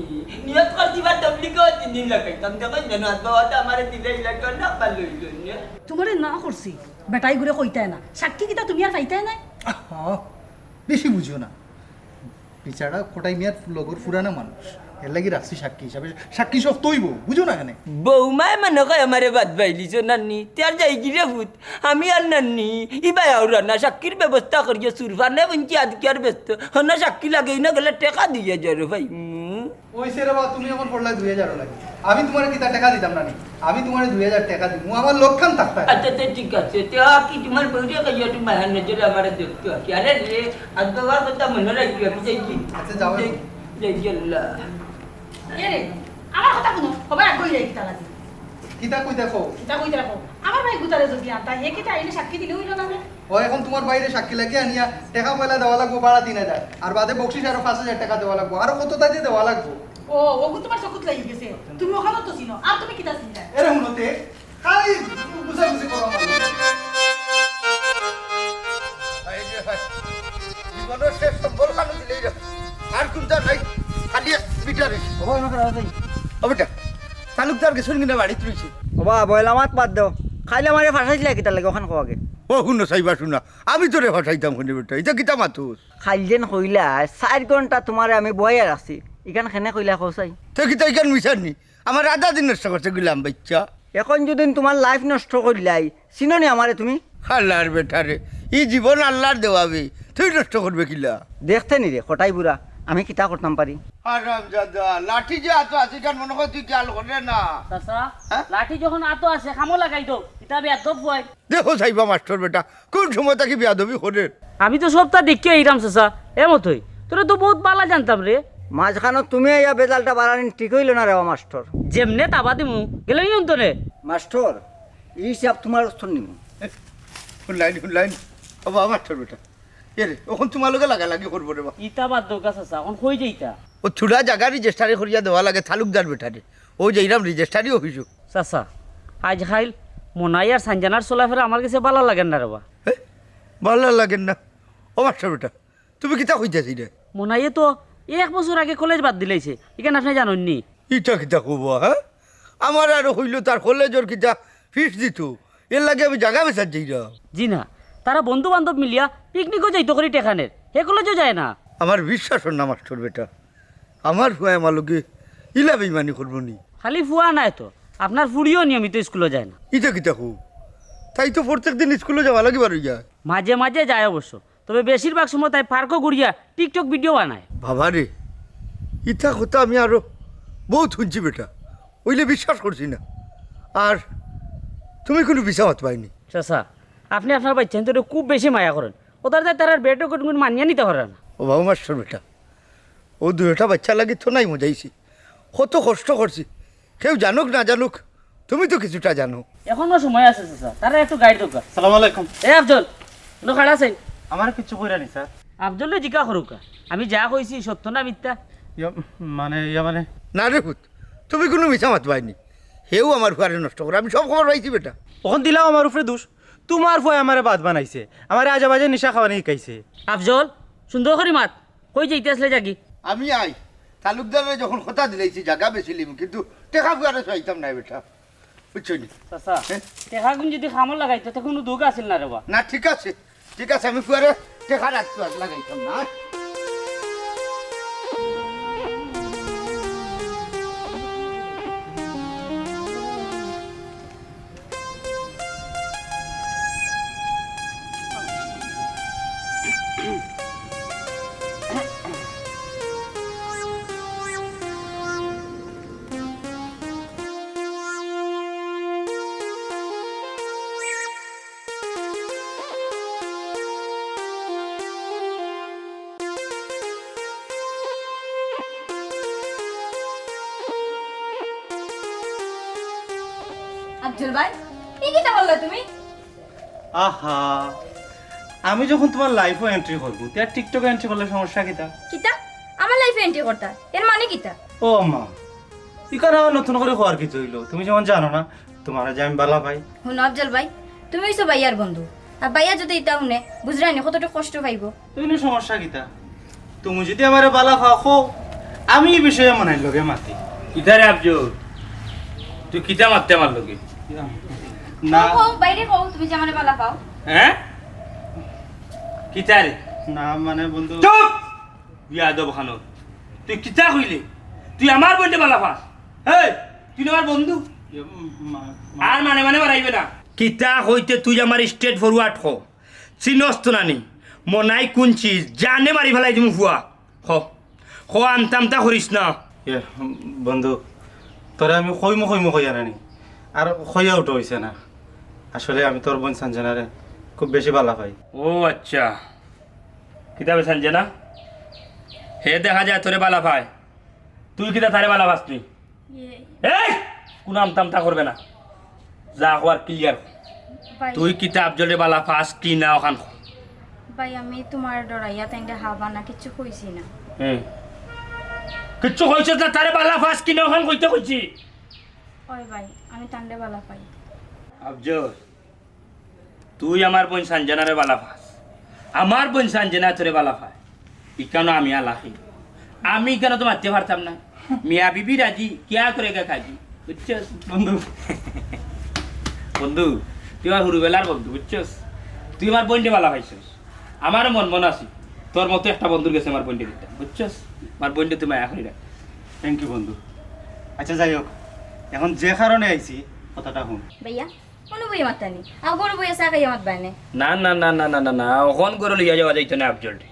নিয়ত করছি বা তবলিগও তিন দিন লাগাইতাম, দেখো যেন আজ বাবা তো আমারে দিলে ইলা কি না ভালো হইল না। তোমারে না করছি, বেটাই ঘুরে কইতায় না। সাক্ষী কিতা তুমি আর পাইতায় না? আহা, বেশি বুঝো না। বিচারা কটাই মিয়ার লগর ফুরানা মানুষ, এর লাগি রাখছি সাক্ষী হিসাবে। সাক্ষী শক্ত হইব, বুঝো না কেন? বৌমায় মনে কয় আমারে বাদ পাইলিছ নান্নি, তে আর যাই গিরে ফুত, আমি আর নান্নি, ইবাই আউরা না, সাক্ষীর ব্যবস্থা করিয়া সুরফানে বুঝছি আজকে আর ব্যস্ত, হনা সাক্ষী লাগেই না গেলে টেকা দিয়ে যারো ভাই। উম। ওই সে রে বা, তুমি এখন পড়লাই দুই হাজার লাগে। আমি তোমারে কিতা টেকা দিতাম না নি? আমি তোমারে দুই হাজার টেকা দিমু, আমার লক্ষণ থাকতে। আচ্ছা, তে ঠিক আছে। তে আর কি তোমার বউরে কইয়া একটু মায়ার নজরে আমারে দেখতো আর কি। আরে রে, আর তো আর কথা মনে রাখি, আমি যাই কি? আচ্ছা, যাও যাই, এখন। যাই কি আল্লাহ। এ রে, আমার কথা শুনো, সবাই আগে যাই কিতা লাগে? কিতা কই দেখো? কিতা কই দেখো? আমার ভাই গুতারে যদি আনতা, হে কিতা আইলে সাক্ষী দিলে হইল না রে? ও এখন তোমার বাইরে সাক্ষী লাগিয়া আনিয়া টেকা পয়লা দেওয়া লাগবো বাড়া তিন হাজার, আর বাদে বকশিস আরো পাঁচ হাজার টেকা দেওয়া লাগবো, আরো কত তাই দেওয়া লাগবো। ও, ওগু তোমার চকুত লাগি গেছে, তুমি ওখানে তো চিনো, আর তুমি কিতা চিনলা? এরে হুনো তে, খালি বুঝাবুঝি করো আমার লগে। এই যে ভাই, জীবনের শেষ সম্বল লাগাই দিলে এই রে। আর কোনটা নাই, খালি এক মিটারে। ও ভাই, আমাকে রাখা যাই। ও বেটা, তালুকদার গেছইন কিনা বাড়িত রইছে? ও বাবা, বয়লা মাত বাদ দেও। খাইলে আমারে ফাঁসাইছিলা কিতার লাগে, ওখান কও আগে। ও হুনো সাইবা শুনা, আমি তোরে ফাঁসাইতাম কেনে বেটা, ইটা কিতা মাতুস? খাইল যেন কইলা, চাইর ঘন্টা তোমারে আমি বইয়া রাখছি, ইখান কেনে কইলা কও চাই? তে কিতা ইখান মিছার নি? আমার আধা দিন নষ্ট করছে গুলাম বাইচ্চা। এখন যদি তোমার লাইফ নষ্ট করিলাই, চিনো নি আমারে তুমি? আল্লাহর বেটারে, ই জীবন আল্লাহর দেওয়া বে, তুই নষ্ট করবে কিলা? দেখতে নি রে, কটাই বুড়া, আমি কিতা করতাম পারি? হারামজাদা, লাঠি যে আতো আছে, ইখান মনে কয় তুই খেয়াল করে না। চাচা, হ্যাঁ? লাঠি যখন আতো আছে, কামো লাগাই দাও, ইটা বেয়াদব হয়। দেখো সাইবা মাস্টার বেটা, কোন সময় থাকি বেয়াদবি করের? আমি তো সবটা দেখিয়া আইরাম চাচা। এ মতই, তোরে তো বউত বালা জানতাম রে। মাঝখানো তুমি আইয়া বেজালটা বাড়ানি ঠিক অইল না রে বা মাস্টার। যেমনে তাবা দিমু, গেলে নিয়ম তো রে। মাস্টার, ই হিসাব তোমার অস্তর নিমু। হুনলাইন, হুনলাইন। ও বা মাস্টার বেটা। এ রে, অখন তোমার লগে লাগালাগি করবো রে বা। ইতা বাদ দেও গা চাচা, অখন কই যাইতা? ও থুড়া জাগা রেজিস্টারি করিয়া দেওয়া লাগে তালুকদার বেটারে। ও যাইরাম রেজিস্টারি অফিসো। চাচা, আইজ কাইল মনাই আর সানজানার চলাফেরা আমার গেছে বালা লাগের না রে বা। হে? বালা লাগের না? ও মাস্টার বেটা, তুমি কিতা কইতাছি রে? মনাইয়ে তো এক বছর আগে কলেজ বাদ দিলাইছে, ইখান আপনে জানইন নি? ইটা কিতা কবা, হ্যাঁ? আমারে আরো কইলো তার কলেজর কিতা ফিস দিতো, এর লাগি আমি জাগা বেচাত যাইরাম। জি না, তারা বন্ধু বান্ধব মিলিয়া পিকনিকও যাইতো করি টেকানের, হে কলেজও যায় না। আমার বিশ্বাস অর না মাস্টর বেটা, আমার ফুয়ায় আমার লগে ইলা বেইমানি করবো নি? খালি ফুয়া নায় তো, আপনার ফুড়িও নিয়মিত স্কুলো যায় না। ইটা কিতা কও? তাই তো প্রত্যেক দিন স্কুলো যাওয়া লাগি বার অইয়া। মাঝে মাঝে যায় অবশ্য, তবে বেশিরভাগ সময় তাই পার্কও ঘুরিয়া টিকটক ভিডিও বানায়। বাবা রে, ইতা কথা আমি আরো বউত হুনছি বেটা, অইলে বিশ্বাস করছি না। আর তুমি কুনু মিছা মাতবায় নি। চাচা, আপনে আপনার বাইচ্চাইন্তরে খুব বেশি মায়া করইন, অতার তাই তারার বেটো কুনগুন মানিয়া নিতা পাররা না। ও বাবু মাস্টর বেটা, অউ দুইটা বাইচ্চার লাগি তো নাই মজাইছি, কত কষ্ট করছি, কেউ জানুক না জানুক, তুমি তো কিছুটা জানো। এখনো সময় আছে চাচা, তারারে একটু গাইড দেউক্কা। সালাম আলাইকুম। এ আফজল, অনো খাড়া আছইন। আমারে কিচ্ছু কইরা নি স্যার। আফজলরে জিকা করউক্কা, আমি যা কইছি সত্য না মিথ্যা? ইয়া, মানে, ইয়া মানে। না রে পুত, তুমি কুনু মিছা মাতবায় নি। হেউ আমার ফুয়ারে নষ্ট করে, আমি সব খবর পাইছি বেটা। অখন দিলাও আমার উপরে দুষ। তুমার ফুয়ায় আমারে বাদ বানাইছে, আমারে আজে বাজে নিশা খাওয়ানি শিখাইছে। আফজল, সুন্দর করি মাত, কই যাইতে আছলে যাগি? আমি আই, তালুকদাররে যখন কথা দিলাইছি জাগা বেচিলিমু, কিন্তু টেকা ফুয়ারে চাইতাম নায় বেটা, বুঝছো নি? চাচা, হে? টেকাগুন যুদি কামো লাগাইতো, তে কুনু দুখ আছিল না রে বা। না, ঠিক আছে, ঠিক আছে, আমি ফুয়ারে টেকা রাখতো আর লাগাইতাম না। আফজল ভাই, ই কিতা করলা তুমি? আহা, আমি যখন তুমার লাইফো এন্ট্রি করমু, তে আর টিকটকে এন্ট্রি করলে সমস্যা কিতা? কিতা? আমার লাইফো এন্ট্রি করতা? এর মানে কিতা? ও মা, ইখান আবার নতুন করি কওয়ার কিতা অইলো? তুমি যেমন জানো না, তুমারে যে আমি বালা পাই। হুনো আফজল ভাই, তুমি অইছো ভাইয়ার বন্ধু, আর ভাইয়া যুদি ইতা হুনে, বুঝরায়নি কতটুক কষ্ট পাইবো। তে কুনু সমস্যা কিতা? তুমি যুদি আমারে বালা পাও, কও, আমি ই বিষয়ে মনাইর লগে মাতি। কিতা রে আফজল, তুই কিতা মাততে আমার লগে? না। কও, কও, বাইরে কও, তুমি যে আমারে বালা পাও। হে? কিতা রে? না, মানে বন্ধু। চুপ! বেয়াদব খানো। তুই কিতা কইলে? তুই আমার বইনরে বালা পাস? এই, তুই না আমার বন্ধু? ইয়ে, উম, মা-, মা- আর মানে মানে বাড়াইবে না। কিতা কইতে তুই আমারে straight forward ক। চিনস তো নানি? মনাই কুন চিজ? জানে মারি ফালাই দিমু ফুয়া। ক। ক, আমতা আমতা করিস না। ইয়ে, বন্ধু, তোরে আমি কইমু কইমু কইয়া নানি। আর কইয়া উঠা অইছে না। আসলে আমি তোর বইন সানজানারে খুব বেশি বালা পাই। ও আচ্ছা। কিতা বে সানজানা? হে দেখা যায় তোরে বালা পায়। তুই কিতা তারে বালা পাস নি? ইয়ে। এই! কুনু আমতা আমতা করবে না। যা কওয়ার clear। ভাই। তুই কিতা আফজলরে বালা পাস কি না অখান ক। ভাই, আমি তুমারে ডরাইয়া তাইনরে হা বা না কিচ্ছু কইছি না। হুম। কিচ্ছু কইছস না, তারে বালা পাস কি না অখান কইতে কইছি। অয় ভাই, আমি তানরে বালা পাই। আফজল, তুই আমার বইন সানজানারে বালা পাস, আমার বইন সানজানা তোরে বালা পায়, ইখানো আমি আলাকি, আমি ইখানো তো মাততে পারতাম না। মিয়া বিবি রাজি, কিয়া করেগা কাজি, বুঝছস? বন্ধু, বন্ধু, তুই আমার হুরুবেলার বন্ধু, বুঝছস? তুই আমার বইনরে বালা পাইছস, আমারও মন মন আছে, তোর মতো একটা বন্ধুর গেছে আমার বইনরে দিতাম, বুঝছস? আমার বইনরে তুই মায়া করি রাখ। Thank you বন্ধু। আচ্ছা, যাই হোক, এখন যে কারণে আইছি, কথাটা হুন। ভাইয়া, কুনু বইয়ে মাততা নি? আও, ঘরো বইয়া চা খাইয়া মাতবায় নে। না, না, না, না, না, না, না, অখন ঘরো লইয়া যাওয়া যাইতো না আফজলরে।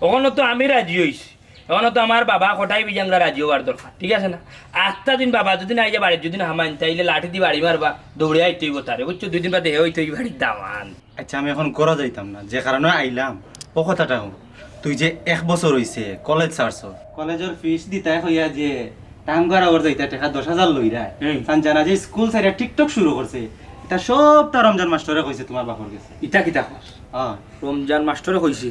অখনো তো আমি রাজি অইছি। অখনো তো আমার বাবা কটাই বিজাংরা রাজি অওয়ার দরকার, ঠিক আছে না? আস্তা দিন বাবা যুদি না আইয়া বাড়িত যুদি না হামাইন, তাইলে লাঠি দি বাড়ি মারবা, দৌড়ে আইতে অইবো তারে, বুঝছো? দুই দিন বাদে হে অইতো ই বাড়ির দামান। আচ্ছা, আমি এখন ঘরো যাইতাম না, যে কারণে আইলাম, ও কথাটা হুন। তুই যে এক বছর অইছে কলেজ ছাড়ছস, কলেজর ফিস দিতায় কইয়া যে টাঙ্গুয়ার আওয়ার যাইতা টেকা দশ হাজার লইরায়। হুম। সানজানা যে স্কুল ছাড়িয়া TikTok শুরু করছে, ইতা সবটা রমজান মাস্টরে কইছে তুমার বাপর গেছে। ইতা কিতা কস? হ্যাঁ। রমজান মাস্টরে কইছে?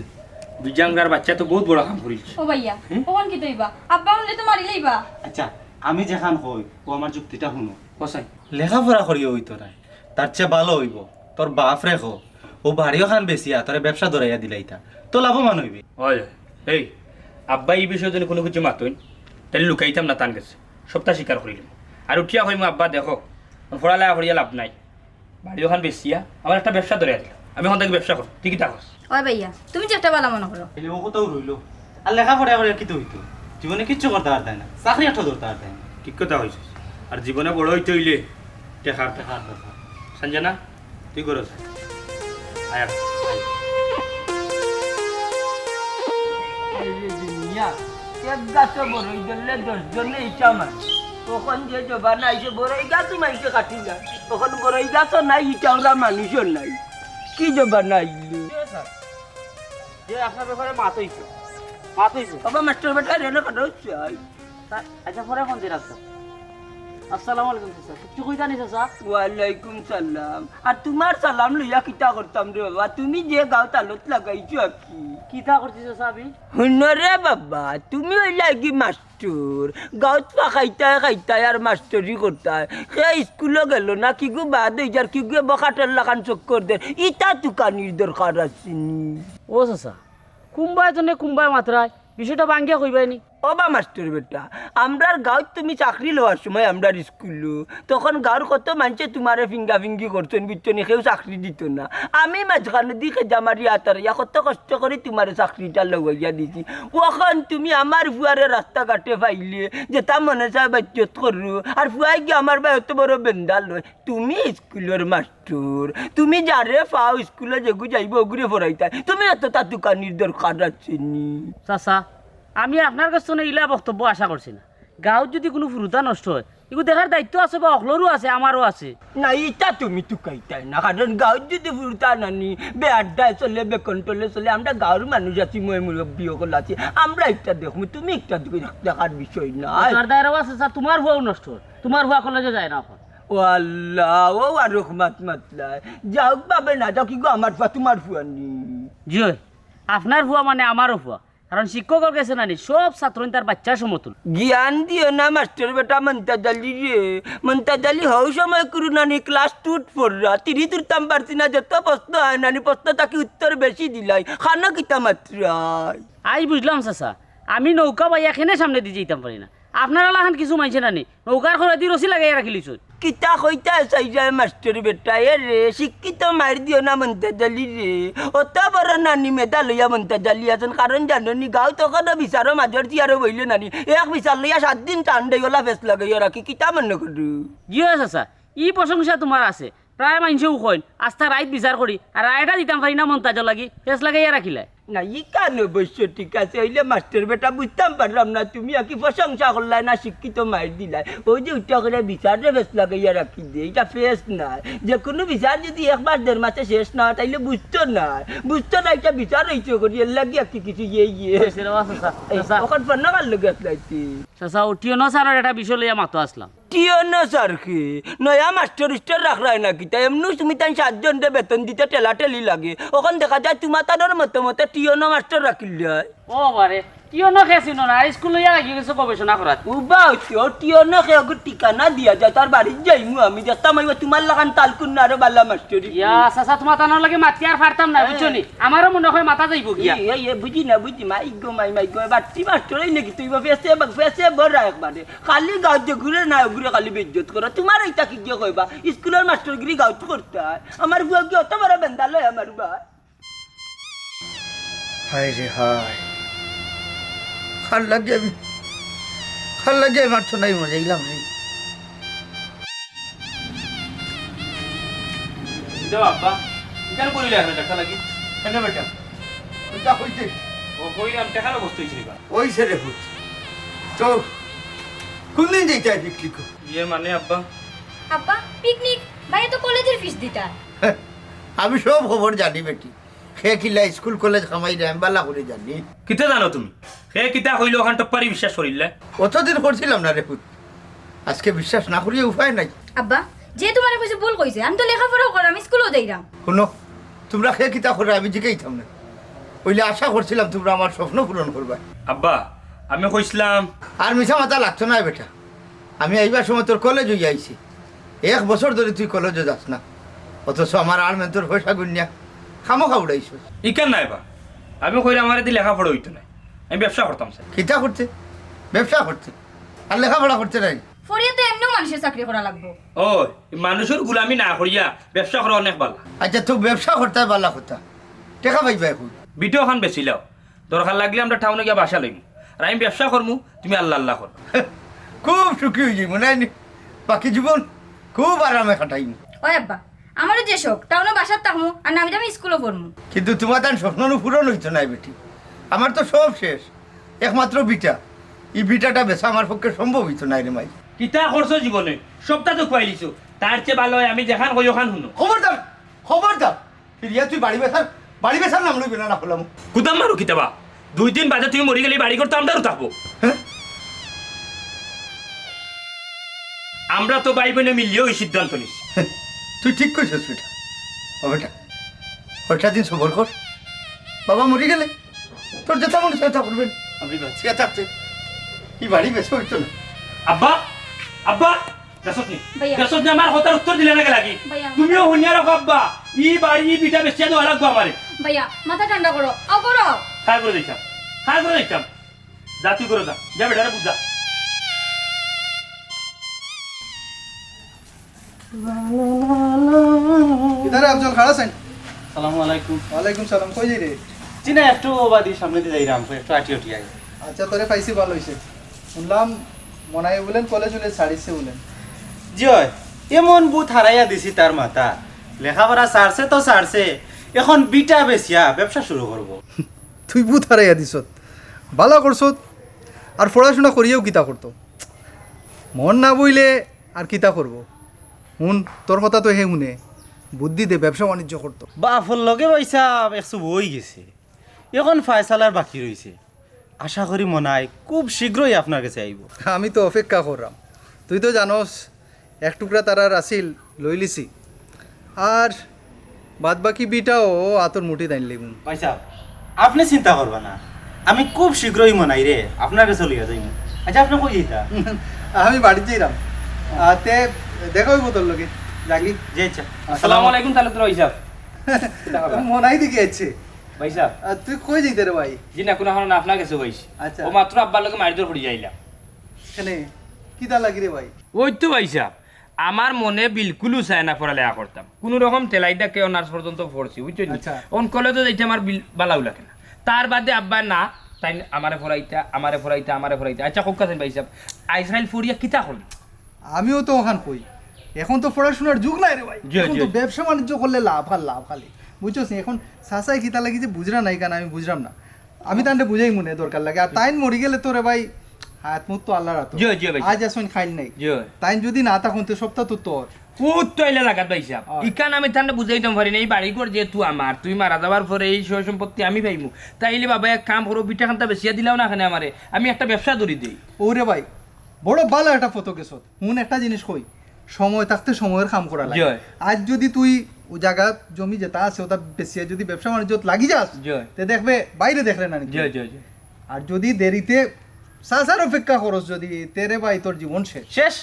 বিজাংরার বাইচ্চা তো বউত বড় কাম করিলছে। ও ভাইয়া, হুম? অখন কিতা অইবা? আব্বা হুনলে তো মারিলাইবা। আচ্ছা, আমি যেখান কই, ও আমার যুক্তিটা হুনো। কসাই? লেখাপড়া করিয়া অইতো নায়, তার চেয়ে ভালো অইবো তোর বাপরে ক, ও বাড়ি অখান বেচিয়া তোরে ব্যবসা ধরাইয়া দিলাইতা, তো লাভবান অইবি। অয়, এই, আব্বায় ই বিষয়ে যুদি কুনু কিছু মাতইন, তাইলে লুকাইতাম না তান গেছে, সবটা স্বীকার করিলিমু। আর উঠিয়া কইমু, "আব্বা দেখো, পড়ালেখা করিয়া লাভ নাই, বাড়ি অখান বেচিয়া আমার একটা ব্যবসা ধরাইয়া দিলাও।" আমি অখন থাকি ব্যবসা করমু, তুই কিতা কস? ওই ভাইয়া, তুমি যেটা ভালা মনো করো। এই লোক তো রইলো। আর লেখাপড়া করে কিতা অইতো? জীবনে কিচ্ছু করতা পারতায় না, চাকরি একটা ধরতা পারতায় না। ঠিক কথা কইছস। আর জীবনে বড় অইতে অইলে টেকার টেকার দরকার। সঞ্জনা, তুই করস। আয়, আয়। এই যে দুনিয়া, এক গাছো বড়ই ধরলে দশ জনে ইটা মারে। অখন যে জমানা আইছে, বড়ই গাছও মানষে কাটি যায়। অখন বড়ই গাছও নাই, ইটা ওরা মানুষও নাই। কি জমানা আইলো? জি স্যার। যে আপনার ব্যাপারে মাত অইছে। মাত অইছে। বাবা মাস্টার বেটা রেনো কাটো চাই। স্যার, আচ্ছা, পরে ফোন দিন, আচ্ছা। আসসালামু আলাইকুম চাচা। কিচ্ছু কইতা নি চাচা? ওয়ালাইকুম সালাম। আর তুমার সালাম লইয়া কিতা করতাম রে বাবা? তুমি যে গাঁওত আলত লাগাইছো আর কি। কিতা করছি চাচা আমি? হুনো রে বাবা, তুমি অইলায় গি মাস্টর। গাঁওত ফাকাইতায় খাইতায় আর মাস্টরি করতায়। হে স্কুলো গেল না, কিগু বাদ অই যার, কিগু বখাটের লাখান চক্কর দের। ইতা তুকানির দরকার আছে নি? ও চাচা, কুনবায় তো নে কুনবায় মাতরায়, বিষয়টা ভাঙ্গিয়া কইবায় নি। ও বা মাস্টর বেটা, আমরার গাঁওত তুমি চাকরি লওয়ার সময় আমরার স্কুলো, তখন গাঁওর কত মানষে তুমারে ফিঙ্গাফিঙ্গি করছইন, বুঝছো নি? কেউ চাকরি দিত না। আমি মাঝখানেদি খেজা মারি আতারাইয়া কত কষ্ট করি তুমারে চাকরিটা লওয়াইয়া দিছি। অখন তুমি আমার ফুয়ারে রাস্তাঘাটে পাইলে যেতা মনে চায় বাইজ্জত করো, আর ফুয়ায় গিয়া আমার বায় অত বড় বেন্দা লয়। তুমি স্কুলর মাস্টর, তুমি যারে পাও স্কুলো যেগু যাইবো অগুরে পড়াইতায়, তুমি অততা তুকানির দরকার আছে নি? চাচা, আমি আপনার গেছ থনে ইলা বক্তব্য আশা করছি না। গাঁওত যুদি কুনু ফুরুতা নষ্ট অয়, ইগু দেখার দায়িত্ব আছে বা অকলরও আছে, আমারও আছে। না, ইটা তুমি তুকাইতায় না, কারণ গাঁওত যুদি ফুরুতা নানি বেআড্ডায় চলে, বেকন্ট্রোলে চলে, আমরা গাঁওর মানুষ আছি, ময়-মুরব্বি অকল আছি, আমরা ইটা দেখমু, তুমি ইটা দেখার বিষয় না। তার দায়রাও আছে, স্যার, তুমার ফুয়াও নষ্ট অয়, তুমার ফুয়া কলেজো যায় না অখন। ও আল্লাহ, ও আর রহমত মাতলায়। যাউক বা বে না যাউক, ইগু আমার ফুয়া, তুমার ফুয়া নি। জি অয়, আপনার ফুয়া মানে আমারও ফুয়া। কারণ শিক্ষকর গেছে নানি, সব ছাত্রইন তার বাইচ্চার সমতুল। জ্ঞান দিও না মাস্টর বেটা মন্তাজ আলী রে। মন্তাজ আলী হউ সময় কুরু নানি ক্লাস টুত পড়রা। তিরি তুরতাম পারছি না, যত প্রশ্ন আয় নানি, প্রশ্ন থাকি উত্তর বেশি দিলাই। খানো কিতা মাতরায়? আইজ বুঝলাম চাচা, আমি নৌকা বাইয়া কেনে সামনেদি যাইতাম পারি না। আপনারা লাখান কিছু মানষে নানি, নৌকার খরাদি রশি লাগাইয়া রাখিলিছইন। কিতা কইতায় চাইরায় মাস্টর বেটা, এ রে, শিক্ষিত মাইর দিও না মন্তাজ আলী রে। অত বড় নানি মেধা লইয়া মন্তাজ আলী আছইন, কারণ জানো নি, গাঁওত অখনো বিচারো মাজর চেয়ারো বইলে নানি, এক বিচার লইয়া সাত দিন টান দেই, অলা ফেস লাগাইয়া রাখি, কিতা মনো করো? জি অয় চাচা, ই প্রশংসা তুমার আছে। প্রায় মানষেও কইন, আস্তা রাইত বিচার করি, আর রায়টা দিতাম পারি না মন্তাজর লাগি, ফেস লাগাইয়া রাখিলায়। না, ইখান অবশ্য ঠিক আছে, অইলে মাস্টর বেটা বুঝতাম পারলাম না, তুমি আর কি প্রশংসা করলায় না শিক্ষিত মাইর দিলায়। অউ যে উঠা করি বিচাররে ফেস লাগাইয়া রাখি দে, ইটা ফেস নায়। যেকুনু বিচার যুদি এক মাস দেড় মাসে শেষ না অয়, তাইলে বুঝতো নায়, বুঝতো নায়, ইটা বিচার অইছে করি, এরলাগি আর কি কিছু ইয়ে ইয়ে। অইছে রে বা, চাচা, এই, চাচা। অখন ফোন নাম্বার লগে আসলাইছি। চাচা, অউ টিয়নো স্যারর একটা বিষয় লইয়া মাতো আসলাম। টিয়নো স্যার কি? নয়া মাস্টর উস্টর রাখরায় না কিতা? এমনেউ তুমি তাইন সাতজনরে বেতন দিতে ঠেলাঠেলি লাগে। অখন দেখা যায় তুমা তানর মতো মতো টিয়নো মাস্টর রাখিলায়। ও বারে, টিয়নো কে চিনো না? আর স্কুল লইয়া লাগি গেছো গবেষণা করাত। উবা অইছে, অউ টিয়নো কে অগুর ঠিকানা দিয়া যাও, তার বাড়িত যাইমু আমি, দেখতাম অইবো তুমার লাখান তালকুন না আরো বালা মাস্টরি। ইয়া, চাচা, তুমা তানর লগে মাতি আর পারতাম না, হ্যাঁ। বুঝছো নি? আমারও মনে অয় মাথা যাইবো গিয়া। এই, এই, এই, বুঝি না, বুঝি, মাই গো, মাই, মাই গো, বাট্টি মাস্টর অইলে কিতা অইবো, ফেসে, ফেসে ভরা একবারে। খালি গাঁওত যেগুরে না, ওগুরে খালি বেইজ্জত করো। তুমার ইটা কিগিয়ে কইবা? স্কুলর মাস্টরগিরি গাঁওত করতায়? আমার ফুয়া কি অত বড় বেন্দা লয় আমার বা? হায় রে হায়। কার লাগি আমি, কার লাগি আমি মারতো নাই মরে গেলাম রে। ইটা আব্বা, ইখান করিলে এখন টেকা লাগি। কেনে বেটা? ইটা কইতে? ও কইলাম, টেকার অবস্থা অইছে রে বা। অইছে রে পুত। তো, কুনদিন যাইতায় পিকনিকো? ইয়ে মানে আব্বা? আব্বা, পিকনিক? ভাইয়া তো কলেজর ফিস দিতা। আমি সব খবর জানি বেটি। কে কিলা স্কুল কলেজ কামাইরে আমি বালা করি জানি। কিতা জানো তুমি? কে কিতা কইলো অখান টপ্পারি বিশ্বাস করিলায়? অতদিন করছিলাম না রে পুত। আজকে বিশ্বাস না করিয়া উপায় নাই। আব্বা, যে তুমারে কইছে ভুল কইছে, আমি তো লেখাপড়াও করাম, স্কুলও যাইরাম। হুনো, তুমরা কে কিতা কররায় আমি জিকাইতাম না। অইলে আশা করছিলাম তুমরা আমার স্বপ্ন পূরণ করবায়। আব্বা, আমি কইছলাম। আর মিছা মাতা লাগতো নায় বেটা। আমি আইবার সময় তোর কলেজ অইয়া আইছি। এক বছর ধরি তুই কলেজো যাস না। অথচ আমার আড় মেন্তর পয়সা গুনিয়া খামোখা উড়াইছস। ইখান নায় বা। আমি কইরাম আমারেদি লেখাপড়া অইতো নায়। আমি ব্যবসা করতাম স্যার। কিতা করতে? ব্যবসা করতে? আর লেখাপড়া করতে নায়? পড়িয়া তো এমনেও মানুষের চাকরি করা লাগবো। ও, মানুষর গুলামি না করিয়া ব্যবসা করা অনেক ভালা। আচ্ছা, তো ব্যবসা করতে ভালা কথা, টেকা পাইবা এখন। বিটা অখান বেচিলাও, দরকার লাগলে আমরা টাউনো গিয়া বাসা লইমু। আর আমি ব্যবসা করমু, তুমি আল্লাহ আল্লাহ করো। খুব সুখী অইযিমু, নায় নি? বাকি জীবন খুব আরামে কাটাইমু। ওই আব্বা, আমারও যে শখ, টাউনো বাসাত থাকমু আর নামি দামি স্কুলো পড়মু। কিন্তু তুমার তান স্বপ্ন নু পূরণ অইতো নায় বেটি। আমার তো সব শেষ, একমাত্র বিটা। ই বিটাটা বেচা আমার পক্ষে সম্ভব অইতো নায় রে মাই। কিতা করছো জীবনে? সবটা তো খুয়াইলিছো। তার চেয়ে ভালা অয় আমি যেখান কই অখান হুনো। খবরদার, খবরদার, ফিরিয়া তুই বাড়ি বেচার, বাড়ি বেচার নাম লইবে না, না করলাম। কুদাম মারো কিতাবা? দুই দিন বাদে তুমি মরি গেলে বাড়ি করতে আমরারও থাকবো। হ্যাঁ? আমরা তো ভাই বইনে মিলিয়া অউ সিদ্ধান্ত নিছি। তুই ঠিক কইছস বেটা। ও বেটা, কয়টা দিন সবর কর। বাবা মরি গেলে তোর যেতা মনে চায় তা করবেন। আমি বাঁচিয়া থাকতে ই বাড়ি বেচা অইতো না। আব্বা, আব্বা, বেচত নি? ভাইয়া। বেচত নি? আমার কথার উত্তর দিলে না কেনে লাগি? ভাইয়া। তুমিও হুনিয়া রাখো আব্বা, ই বাড়ি, ই বিটা বেচিয়া দেওয়া লাগবো আমারে। ভাইয়া, মাথা ঠান্ডা করো, অউ করো। খায় করে দিতাম, খায় করে দিতাম। যা তুই করে যা, যা বেটারে বুঝা। কিতারে আফজল, খাড়া চাইন। সালামু আলাইকুম। ওয়ালাইকুম সালাম, কই যাইরে? জি না, একটু ওবাদি সামনেদি যাইরাম, একটু আটি আটি আই। আচ্ছা, তোরে পাইছি, ভালা অইছে। হুনলাম মনাই বুলে কলেজ উলেজ ছাড়িছে বুলে। জি অয়, এমন ভূত হারাইয়া দিছি তার মাথা। লেখাপড়া ছাড়ছে তো ছাড়ছে, এখন বিটা বেচিয়া ব্যবসা শুরু করবো। তুই ভূত হারাইয়া দিছত, ভালা করছত। আর পড়াশুনা করিয়াও কিতা করতো? মন না বইলে আর কিতা করবো? হুন, তোর কথা তো হে হুনে, বুদ্ধি দে, ব্যবসা বাণিজ্য করতো। বাফর লগে পয়সা একশো বই গেছে, এখন ফয়সালার বাকি রইছে। আশা করি মনাই খুব শীঘ্রই আপনার গেছে আইবো। আমি তো অপেক্ষা কররাম, তুই তো জানোস এক টুকরা তারার আছিল, লইলিছি। আর বাদ বাকি বিটাও আতর মুঠি দাইন লেগুন। ভাইসাব, আপনে চিন্তা করবা না, আমি খুব শীঘ্রই মনাইরে আপনার গেছে লইয়া যাইমু। আচ্ছা, আপনে কই যাইতা? আমি বাড়িত যাইরাম। আহ, তে দেখা অইবো তোর লগে। যাগি। জি আচ্ছা। আসসালামু আলাইকুম তালুকদার ভাইসাব। মনাই দেখি আছে। ভাইসাব। আহ, তুই কই যাইতে রে ভাই? জি না, কোনো কারণে আপনার গেছে বইছি। আচ্ছা। ও মাত্র আব্বার লগে মারিদর করি যাইলাম। কেনে? কিতা লাগি রে ভাই? ওই তো ভাইসাব, আমার মনে বিলকুলও চায় না পড়ালেখা করতাম। কোনো রকম তেলাইদা কে অনার্স পর্যন্ত পড়ছি, বুঝছো নি? আচ্ছা। অন কলেজে যাইতে আমার বিল-, ভালাও লাগে না। তার বাদে আব্বা না, তাইন আমারে পড়াইতা, আমারে পড়াইতা, আমারে পড়াইতা। আচ্ছা, কউক্কা চাইন ভাইসাব, আইজকাইল পড়িয়া কিতা করবো? আমিও তো অখান কই, এখন তো পড়াশুনার যুগ নায় রে ভাই। জি, এখন জি, তো জি। ব্যবসা বাণিজ্য করলে লাভ আর লাভ খালি, বুঝছস নি? এখন চাচায় কিতা লাগি যে বুঝরা নাই কেনে, আমি বুঝরাম না। আমি তানরে বুঝাইমু নে দরকার লাগে। আর তাইন মরি গেলে তো রে ভাই, হায়াত মউত তো আল্লার আতো। জি, জি ভাই। আইজ আছইন, কাইল নাই। জি। তাইন যুদি না থাকইন, তে সবটা তো তোর। কুত্তইলে লাগাত ভাইসাব। অয়। ইখান আমি তানরে বুঝাইতাম পারি না, ই বাড়ি ঘর যেহেতু আমার, তুই মারা যাওয়ার পরে ই সয় সম্পত্তি আমি পাইমু। তাইলে বাবা এক কাম করো, বিটা খান্তা বেচিয়া দিলাও না কেনে আমারে, আমি একটা ব্যবসা ধরি দেই। ও রে ভাই, বড় ভালা একটা পথো গেছত। হুন, একটা জিনিস কই, সময় থাকতে সময়র কাম করা লাগে। জি অয়। আইজ যুদি তুই অউ জাগা জমি যেতা আছে, অতা বেচিয়া যুদি ব্যবসা বাণিজ্যত লাগি যাস, জি অয়। তে দেখবে বাইরে দেখরে না নি। জি, জি, জি। আর যুদি দেরিতে চাচার অপেক্ষা করস যুদি, তে রে ভাই তোর জীবন শেষ। শেষ,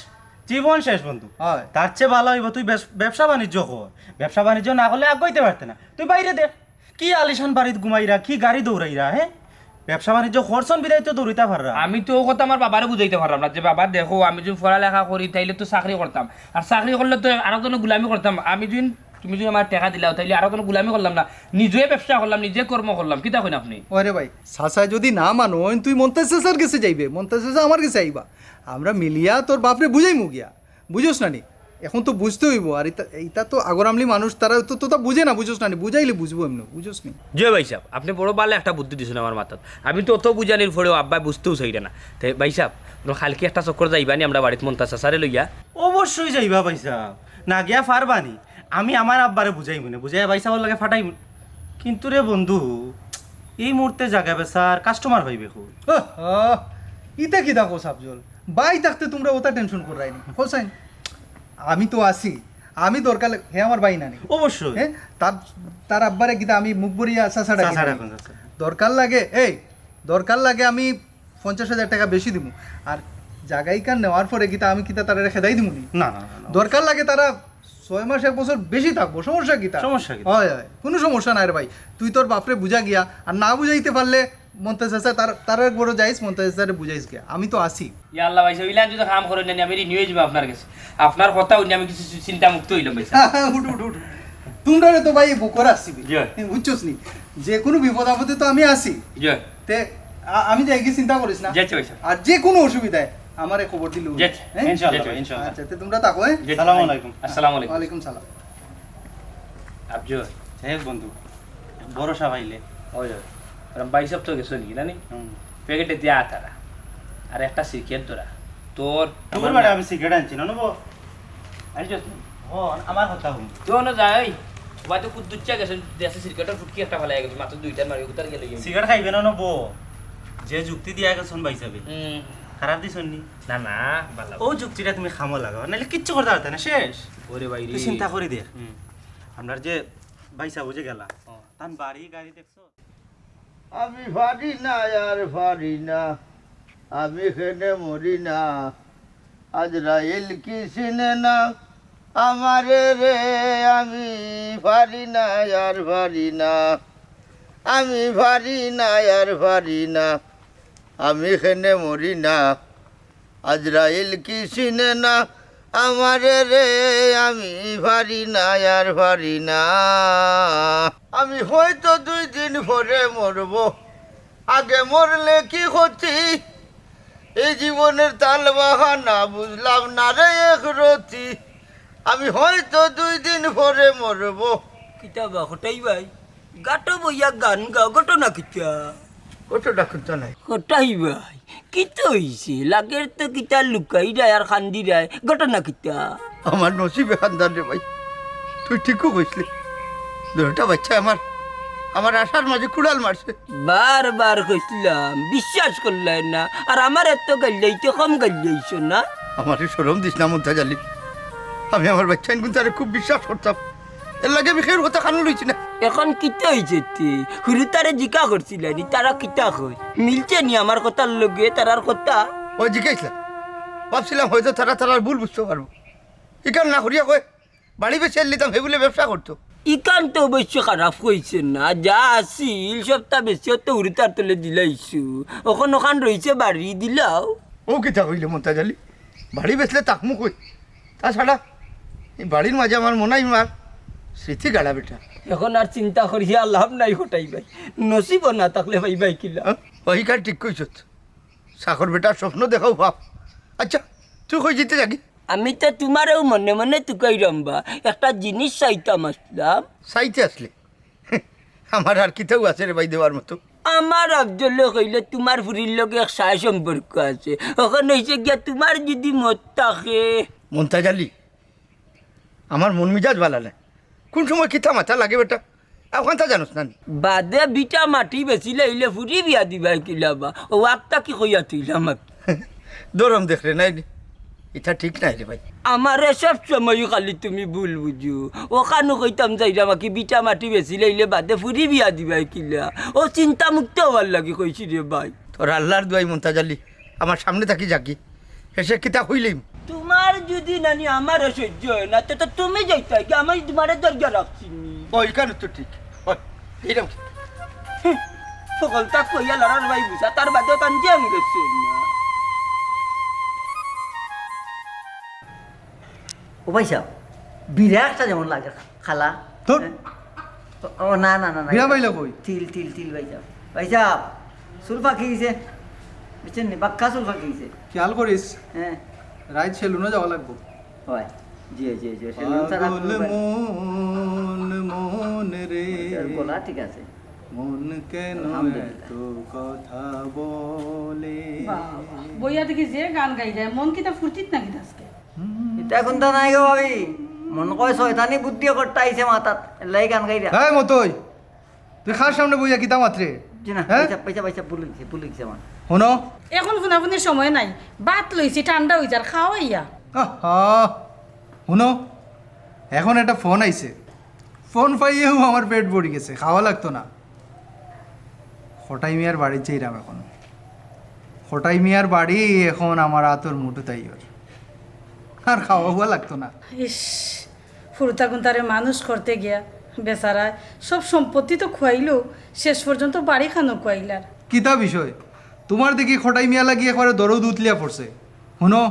জীবন শেষ বন্ধু। অয়। তার চেয়ে ভালা অইবো তুই বেশ-, ব্যবসা বাণিজ্য কর। ব্যবসা বাণিজ্য না করলে আগাইতে পারতে না। তুই বাইরে দেখ, কি আলিশান বাড়িত ঘুমাইরা, কি গাড়ি দৌড়াইরা, হ্যাঁ? ব্যবসা বাণিজ্য করছন বিধায় তো দৌড়াইতা পাররা। আমি তো অউ কথা আমার বাবারে বুঝাইতে পাররাম না যে, "বাবা দেখো, আমি যুদি পড়ালেখা করি তাইলে তো চাকরি করতাম, আর চাকরি করলে তো আরো জনর গুলামি করতাম। আমি যুদি, তুমি যুদি আমার টেকা দিলাও তাইলে আরো জনর গুলামি করলাম না, নিজে ব্যবসা করলাম, নিজে কর্ম করলাম।" কিতা কইন আপনে? ওরে ভাই, চাচায় যুদি না মানইন, তুই মন্তাজ চাচার গেছে যাইবে, মন্তাজ চাচা আমার গেছে আইবা, আমরা মিলিয়া তোর বাপরে বুঝাইমু গিয়া, বুঝোস না নি? এখন তো বুঝতে অইবো। আর ইতা, ইতা তো আগর আমলি মানুষ, তারা তো, তো তা বুঝে না, বুঝোস না নি? বুঝাইলে বুঝবো এমনে, বুঝোস নি? জি ভাইসাব, আপনে বড় ভালা একটা বুদ্ধি দিছইন আমার মাথাত। আমি তো অত বুঝানির পরেও আব্বায় বুঝতেও চাইরা না। তে ভাইসাব, আপনে কাইলকে একটা চক্কর যাইবা নি আমরার বাড়িত মন্তাজ চাচারে লইয়া? অবশ্যই যাইবা ভাইসাব, না গিয়া পারবা নি? আমি আমার আব্বারে বুঝাইমু নে, বুঝাইয়া ভাইসাবর লগে পাঠাইমু। কিন্তু রে বন্ধু, ই মুহূর্তে জাগা বেচার কাস্টমার পাইবে কই? আহ, আহ, ইতা কিতা কস আফজল? ভাই থাকতে তুমরা অতা টেনশন কররায় নি? হোসাইন, আমি তো আছি, আমি দরকার লাগে, হে আমার ভাই না নি? অবশ্যই। হ্যাঁ, তার, তার আব্বারে কিতা আমি মুখ ভরিয়া চাচা ডাকি চাচা না নি? ডাকুন, চাচা। দরকার লাগে, এই, দরকার লাগে আমি পঞ্চাশ হাজার টেকা বেশি দিমু। আর জাগা ইখান নেওয়ার পরে কিতা আমি কিতা তারারে খেদাই দিমু নি? না, না, না, না। দরকার লাগে তারা ছয় মাস, এক বছর বেশি থাকবো, সমস্যা কিতা? সমস্যা কিতা? অয়, অয়, কুনু সমস্যা নাই রে ভাই। তুই তোর বাপরে বুঝা গিয়া, আর না বুঝাইতে পারলে মন্তাজ চাচা, তার, তার এক বড় যাইস, মন্তাজ চাচারে বুঝাইস কে, আমি তো আছি। ইয়া আল্লাহ ভাইসাব, ইলা যদি কাম করইন না, আমি ঋণী অইযিমু আপনার গেছে। আপনার কথা হুনি আমি কিছু চিন্তা মুক্ত অইলাম ভাইসাব। উঠো, উঠো, উঠো। তুমরারে তো ভাই বুকো রাখছি। জি। বুঝছস নি? যে কোনো বিপদ আপদে তো আমি আছি। জি। তে আ-, আমি যাইগি, চিন্তা করিস না। জি, আচ্ছা ভাইসাব। আর যে কোনো অসুবিধায় আমারে খবর দিলে অইবো। জি, আচ্ছা। হ্যাঁ? ইনশাআল্লাহ, জি, জি। ইনশাআল্লাহ। আচ্ছা, তে তুমরা থাকো, হ্যাঁ? জি, জি। আসসালামু আলাইকুম। আসসালামু আলাইকুম। ওয়ালাইকুম সালাম। আব্জু। যাই হোক বন্ধু, ভরসা পাইলে। ওই, ওই। কারণ ভাইসাব তো গেছইন গি, না নি? হুম। প্যাকেটে দিয়া তারা। আর একটা সিগারেট ধরা। তোর তোর বাড়ি আমি সিগারেট আনছি না, নেবো? আনছস না? ও, আমার কথা হুন। তুই অনো যা, ওই। ওই তো কুদ্দুচ্চা গেছইন, দেশে সিগারেটর ফুটকি একটা ফালাই গেছে, মাত্র দুইটা মারি, উতার গেলে গিয়ে। সিগারেট খাইবে না, নেবো? যে যুক্তি দিয়া গেছইন ভাইসাবে। হুম। খারাপ দিছইন নি? না, না, ভালা। ও যুক্তিটা তুমি খামো লাগাও, নাইলে কিচ্ছু করতে পারতে না, শেষ। ওরে ভাই রে। তুই চিন্তা করি দেখ। হুম। আমরার যে ভাইসাব যে গেলা, ও। তান বাড়ি গাড়ি দেখছো? আমি পারি না, আর পারি না, আমি কেনে মরি না, আজরাইল কি চিনে না আমারে রে, আমি পারি না, আর পারি না, আমি পারি না, আর পারি না, আমি কেনে মরি না, আজরাইল কি চিনে না আমারে রে, আমি পারি না, আর পারি না। আমি হয়তো দুই দিন পরে মরব, আগে মরলে কি ক্ষতি? এই জীবনের তাল বাহানা বুঝলাম না রে এক রতি। আমি হয়তো দুই দিন পরে মরব। কিতা বা, কটাই ভাই? গাটো বইয়া গান গাও, ঘটনা কিতা? ঘটনা কিতা নাই। কটাই ভাই, কিতা অইছে? লাগের তো কিতা লুকাইরায় আর কান্দিরায়, ঘটনা কিতা? আমার নসিবে খান্দান রে ভাই, তুই ঠিকউ কইছলে। দুইটা বাচ্চা আমার, আমার আশার মাঝে কুড়াল মারছে। বারবার কইছলাম, বিশ্বাস করলায় না, আর আমারে তো গাইল্লাইতে কম গাইল্লাইছো না। আমারে শরম দিস না মন্তাজ আলী, আমি আমার বাচ্চাইনগুন তারে খুব বিশ্বাস করতাম। এরলাগি আমি কেউর কথা কানো লইছি না। এখন কিতা অইছে তে? হুরুতারে জিকা করছিলায় নি, তারা কিতা কয়? মিলছে নি আমার কথার লগে তারার কথা? ওই জিকাইছলাম, ভাবছিলাম হয়তো তারা তারার ভুল বুঝতো পারবো। ইখান না করিয়া কয়, বাড়ি বেচিয়া দিতাম, হে বুলে ব্যবসা করতো। ইখান তো অবশ্য খারাপ কইছে না, যা আছিল সবতা বেচিয়া তো হুরুতার তলে দিলাইছো, অখন অখান রইছে বাড়ি দিলাও। ও কিতা কইলে মন্তাজ আলী, বাড়ি বেচলে থাকমু কই? তাছাড়া এই বাড়ির মাঝে আমার মনাই মার স্মৃতি গাড়া বেটা। এখন আর চিন্তা করিয়া লাভ নাই কটাই ভাই, নসিবো না থাকলে ভাই ভাই কিলা? হ্যাঁ? ওইখান ঠিক কইছত, চাকর বেটার স্বপ্ন দেখাও পাপ। আচ্ছা, তুই কই যাইতে যাগি? আমি তো তুমারেউ মনে মনে তুকাইরাম বা, একটা জিনিস চাইতাম আছলাম। চাইতে আছলে? আমার আর কিতাউ আছে রে ভাই দেওয়ার মতো? আমার আফজলে কইলে তুমার ফুরির লগে এক সায় সম্পর্ক আছে। অখন অইছে গিয়া তুমার যুদি মত থাকে। মন্তাজ আলী, আমার মন মিজাজ ভালা নায়। কুন সময় কিতা মাথা লাগে বেটা, অখানতা জানোস না নি? বাদে ভিটা মাটি বেচিলাইলে ফুরি বিয়া দিবায় কিলা বা? অউ আতটা কি কইয়া থইলাম আমি? দরম দেখরে নায় নি? ইটা ঠিক নায় রে ভাই। আমারে সব সময় খালি তুমি ভুল বুঝো। অখানউ কইতাম যাইরাম কি ভিটা মাটি বেচিলাইলে বাদে ফুরি বিয়া দিবায় কিলা? অউ চিন্তা মুক্ত অওয়ার লাগি কইছি রে ভাই। তোর আল্লার দুয়াই মন্তাজ আলী, আমার সামনে থাকি যাগি। হেষে কিতা কইলিম? তুমার যুদি নানি আমারে সইজ্য অয় না, তে তো তুমি যাইতায় গি, আমি তুমারে ধরিয়া রাখছি নি। ও, ইখান তো ঠিক। ওই, এইরকম। হকলতা কইয়া লড়ার ভাই বুঝা, তার বাদে তান জ্ঞান গেছে না। ও ভাইসাব, বিড়া একটা যেমন লাগে, খালা। ধুর। হ্যাঁ? ও, না, না, না, না। বিড়া পাইলা কই? তিল, তিল, তিল, ভাইসাব। ভাইসাব, চুল পাকি গেছে। বুঝছইন নি? বাক্কা চুল পাকি গেছে। খেয়াল করিস। হ্যাঁ। রাইত সেলুনো যাওয়া লাগবো। হয়। জি, জি, জি, সেলুন ছাড়া পাগল কোনো উপায় নেই। মন, মন রে। এর গলা ঠিক আছে। মন কেন আলহামদুলিল্লাহ। এত কথা বলে? বাবা, বইয়া দেখি যে গান গাইরায়, মন কিতা ফুর্তিত নাকি আজকে? ইতা কুন্তা নাই গো ভাবি, মনো কয় শয়তানি বুদ্ধি একটা আইছে মাথাত, এরলাগি গান গাইরা। এই মতই, তুই কার সামনে বইয়া কিতা মাতরে? জি না, হ্যাঁ? পয়সা, পয়সা, পয়সা, ভুল অইছে, ভুল অইছে আমার। হুনো। এখন ফুনাফুনির সময় নাই, ভাত লইছি, ঠান্ডা অই যার, খাওয়াইয়া। আহা, হুনো, এখন একটা ফোন আইছে, ফোন পাইয়াউ আমার পেট ভরি গেছে, খাওয়া লাগতো না। কটাই মিয়ার বাড়িত যাইরাম এখন। কটাই মিয়ার বাড়ি এখন আমার আতর মুঠো তাইর। আর খাওয়া হুয়া লাগতো না। ইস, ফুরুতাগুন তারে মানুষ করতে গিয়া বেচারায় সব সম্পত্তি তো খুয়াইলো, শেষ পর্যন্ত বাড়িখানও খুয়াইলার। কিতা বিষয়? তুমার দেখি কটাই মিয়া লাগি একবারে দরদ উতলিয়া পড়ছে। হুনো,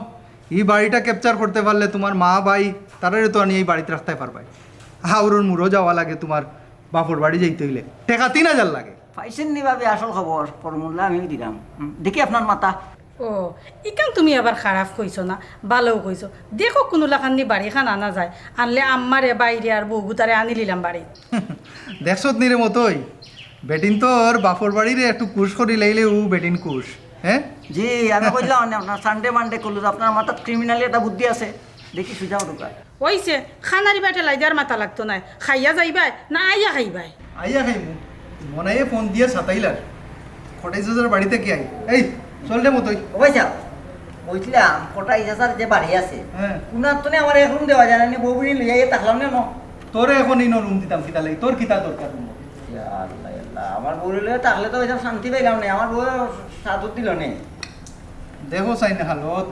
ই বাড়িটা capture করতে পারলে তুমার মা ভাই তারারে তো আনি এই বাড়িত রাখতায় পারবায়। হাওরর মুড়ো যাওয়া লাগে তুমার বাপর বাড়ি যাইতে অইলে। টেকা তিন হাজার লাগে। পাইছেন নি ভাবি আসল খবর? ফর্মুলা আমিও দিলাম। হুম, দেখি আপনার মাথা। ও, ইখান তুমি আবার খারাপ কইছো না, ভালাউ কইছো। দেখো কুনু লাখান নি বাড়িখান আনা যায়, আনলে আম্মারে, বাইরে আর বউগুতারে আনিলিলাম বাড়িত। দেখছত নি রে মতই, বেটিন তোর বাপর বাড়িরে একটু খুশ করি লাইলে ও বেটিন খুশ, হ্যাঁ? জি, আমি কইলাম না, আপনার সানডে মানডে করলো যে আপনার মাথাত ক্রিমিনালি একটা বুদ্ধি আছে, দেখি সুজা উঠুকা। অইছে, খানারি বাটে লাইদার মাথা লাগতো নায়, খাইয়া যাইবায় না আইয়া খাইবায়? আইয়া খাইমু। মনাইয়ে ফোন দিয়া সাতাইলার। কটাই চাচার বাড়িত কি আই? এই, চল রে মতই। ও ভাই সাহেব, কইছিলাম, কটাই চাচার যে বাড়ি আছে, হ্যাঁ। কুনার তনে আমার এক রুম দেওয়া যায় না, বউ বুড়ি লইয়া ইয়ে থাকলাম না, ন? তোরে এখন ইনো রুম দিতাম কিতা লাগি? তোর কিতা দরকার রুম? ইয়া আল্লাহ, আল্লাহ, আমার বউ লইয়া থাকলে তো ওইসব শান্তি পাইলাম না, আমার বউ সাদত দিল নেই। দেখো চাইন হালত,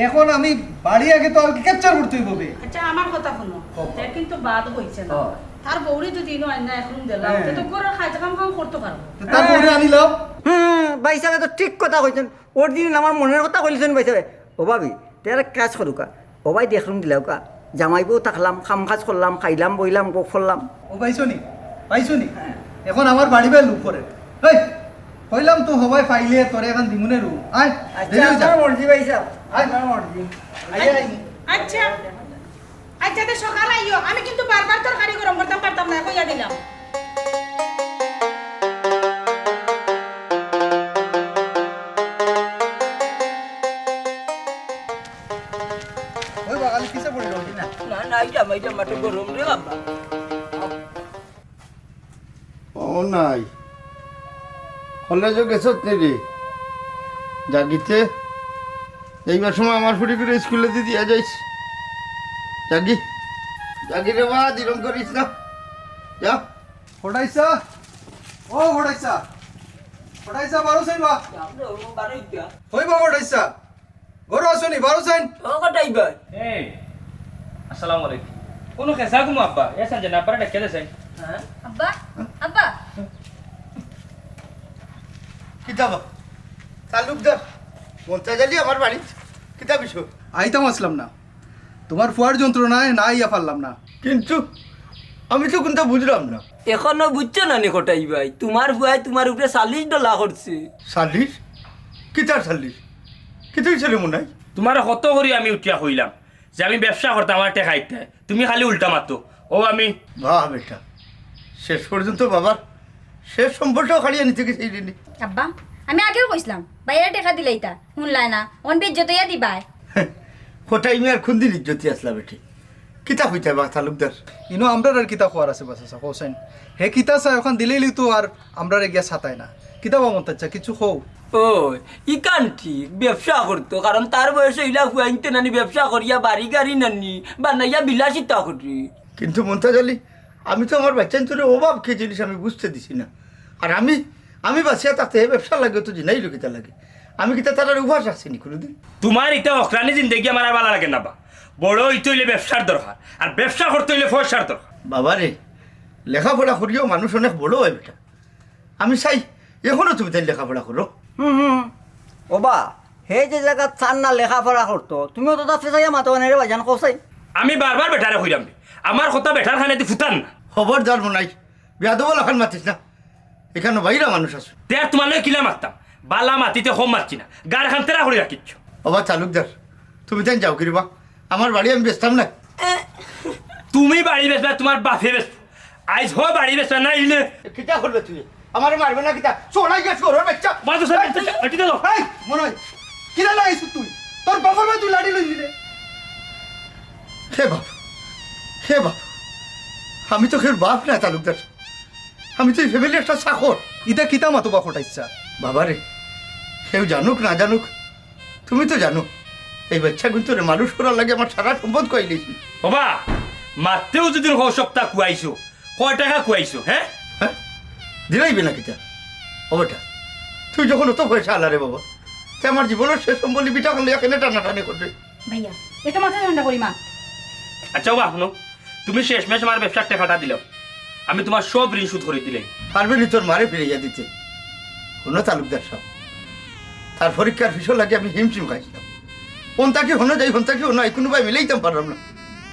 এখন আমি বাড়ি আগে তো আগে ক্যাপচার করতে হইব বে। আচ্ছা, আমার কথা হুনো, কও। তে কিন্তু বাদ হইছে না। হ্যাঁ। তার বউরে যদি ইনো আইনা এখন দিলাও, হ্যাঁ। তে তো ঘরের কাজ কাম কাম করতে পারবো। তো তার বউরে আনিলাও। হুম, ভাই সাহেব তো ঠিক কথা কইছেন। অরিজিনাল আমার মনের কথা কইলিছেন ভাই সাহেব। ও ভাবি, তে আর এক কাজ করুকা। ও ভাই দেখলুম দিলাউকা। জামাই বউ থাকলাম, কাম কাজ করলাম, খাইলাম, বইলাম, গপ করলাম। ও পাইছো নি? পাইছো নি? এখন আমার বাড়ি বায় লুক করে। এই, কইলাম তো হবায় পাইলে তোরে এখন দিমুনে রুম। আয়, আচ্ছা, দেরি হয়ে যা। আপনার মর্জি ভাই সাহেব, আয়। আপনার মর্জি। আয়, আয়। আচ্ছা, আচ্ছা, তে সকাল আইও। আমি কিন্তু বারবার তরকারি গরম করতাম পারতাম না, কইয়া দিলাম। ওই বাগানে কিসে পড়ে রইলি না? না, না, এই জামাই জামাটা গরম রে বাবা। ও নাই, কলেজো গেছত নি রে? যাগিতে, এইবার সময় আমার ফুড়ি করে স্কুলে দি দিয়া যাইস। যাগি, যাগি রে বা, দিরম করিস না। যা। হটাইছা? ও হটাইছা? হটাইছা, বারো চাইন বা? হই বা হটাইছা? ঘরো আছো নি? বারো চাইন। ও কটাই ভাই। এই, আসসালামু আলাইকুম। কোন খেসা ঘুম আব্বা? এ সানজে না পারে ডেকে দে চাইন। হ্যাঁ? আব্বা, আব্বা। কিতা বা? তালুকদার, মন্তাজ আলী আমার বাড়িত। কিতা বিষয়? আইতাম আসলাম না। তোমার ফুয়ার যন্ত্রণায় না আইয়া পারলাম না। কিন্তু আমি তো কুনতা বুঝলাম না। এখনো বুঝছো না নি কটাই ভাই? তোমার ফুয়ায় তোমার উপরে সালিশ ডলা করছে। সালিশ? কিতার সালিশ? কিতা অইছে রে মনাই? তোমারে কত করি আমি উঠিয়া কইলাম যে আমি ব্যবসা করতাম, আমার টেকা আইতে। তুমি খালি উল্টা মাতো। ও আমি বাহ বেটা, শেষ পর্যন্ত বাবার শেষ সম্বলটাও কাড়িয়া নিতে গেছে এই ঋণী। আব্বা, আমি আগেও কইছিলাম, বাইরে টেকা দিলাইতা, হুনলায় না, অন বেইজ্জত অইয়া দিবায়। কটাই মিয়ার কুনদিন ইজ্জতি আসলা বেটি? কিতা কইতায় বা তালুকদার? ইনো আমরার আর কিতা কওয়ার আছে বা চাচা, কও চাইন। হে কিতা চায় অখান দিলাইলে তো আর আমরারে গিয়া সাতায় না। কিতা বা মন্তাজ চাচা, কিছু কও। ও, ইখান ঠিক, ব্যবসা করতো, কারণ তার বয়স অইলা ফুয়াইন্তে নানি ব্যবসা করিয়া বাড়ি গাড়ি নানি বানাইয়া বিলাসিতা করি। কিন্তু মন্তাজ আলী, আমি তো আমার বাচ্চাইন্তরে অভাব কি জিনিস আমি বুঝতে দিছি না। আর আমি, আমি বাঁচিয়া থাকতে হে ব্যবসা লাগে তো জিনাইলো কিতা লাগে? আমি কিতা তারার উপাস রাখছি নি কুনুদিন? তোমার ইতা অকরানি জিন্দেগি আমার আর ভালা লাগে না বা। বড় অইতে অইলে ব্যবসার দরকার, আর ব্যবসা করতে অইলে পয়সার দরকার। বাবা রে, লেখাপড়া করিও মানুষ অনেক বড় অয় বেটা। আমি চাই, এখনো তুমি তাইন লেখাপড়া করো। হুম, হুম। ওবা, হে যে জাগাত চার না লেখাপড়া করতো, তুমিও তো তা ফেসাইয়া মাতো না রে ভাইজান, কও চাইন। আমি বারবার বেটারে কইরাম বে, আমার কথা বেটার কানেদি ফুতার না। খবরদার মনাই, বেয়াদব লাখান মাতিস না। ইখানো বাইরা মানুষ আছে। তে আর তোমার লগে কিলা মাততাম? ভালা মাতিতে কম মাতছি না, গাড় খান তেরা করি রাখিচ্ছ। ওবা তালুকদার, তুমি তাইন যাও কিরে বা, আমার বাড়ি আমি বেচতাম না। তুমি বাড়ি বেচবা, তোমার বাপে বেচবো। আইজ হ বাড়ি বেচবা, না ইলে। এ, কিতা করবে তুই? আমারে মারবে না কিতা? চড়াই গেছ করো, বাচ্চা। বাজু সাহেব, এই, এটা, এটা দাও। এই, মনাই, কিলা লাগাইছ তুই? তোর বাপর বায় তুই লাঠি লই দিলে। হে বাপ, হে বাপ, আমি তো কেউর বাপ না তালুকদার, আমি তো এই ফ্যামিলির একটা চাকর। ইতা কিতা মাতো বা কটাই চাচা? বাবা রে, কেউ জানুক না জানুক, তুমি তো জানো, এই বাচ্চাগুইন্তরে মানুষ করার লাগি আমার সারা সম্পদ খুয়াইলিছি। ওবা, মাততেউ যদি কও সবতা খুয়াইছো, কয় টেকা খুয়াইছো, হ্যাঁ? হ্যাঁ? দিলাইবে না কিতা? ও বেটা, তুই যখন অত পয়সা আলা রে বাবা, তে আমার জীবনর শেষ সম্বল ই বিটা করলে এখানে টানাটানি করবে। ভাইয়া, একটু মাথা ঠান্ডা করি মা। আচ্ছা, ওবা, হুনো, তুমি শেষমেশ আমার ব্যবসার টেকাটা দিলাও, আমি তোমার সব ঋণ শোধ করি দিলাই। পারবে নি তোর মারে ফিরাইয়া দিতে? হুনো তালুকদার সাব, তার পরীক্ষার ফিসর লাগি আমি হিমশিম খাইছিলাম। হন থাকি হনো যাই, হন থাকি হনো আই, কুনুবায় মিলাইতাম পারলাম না।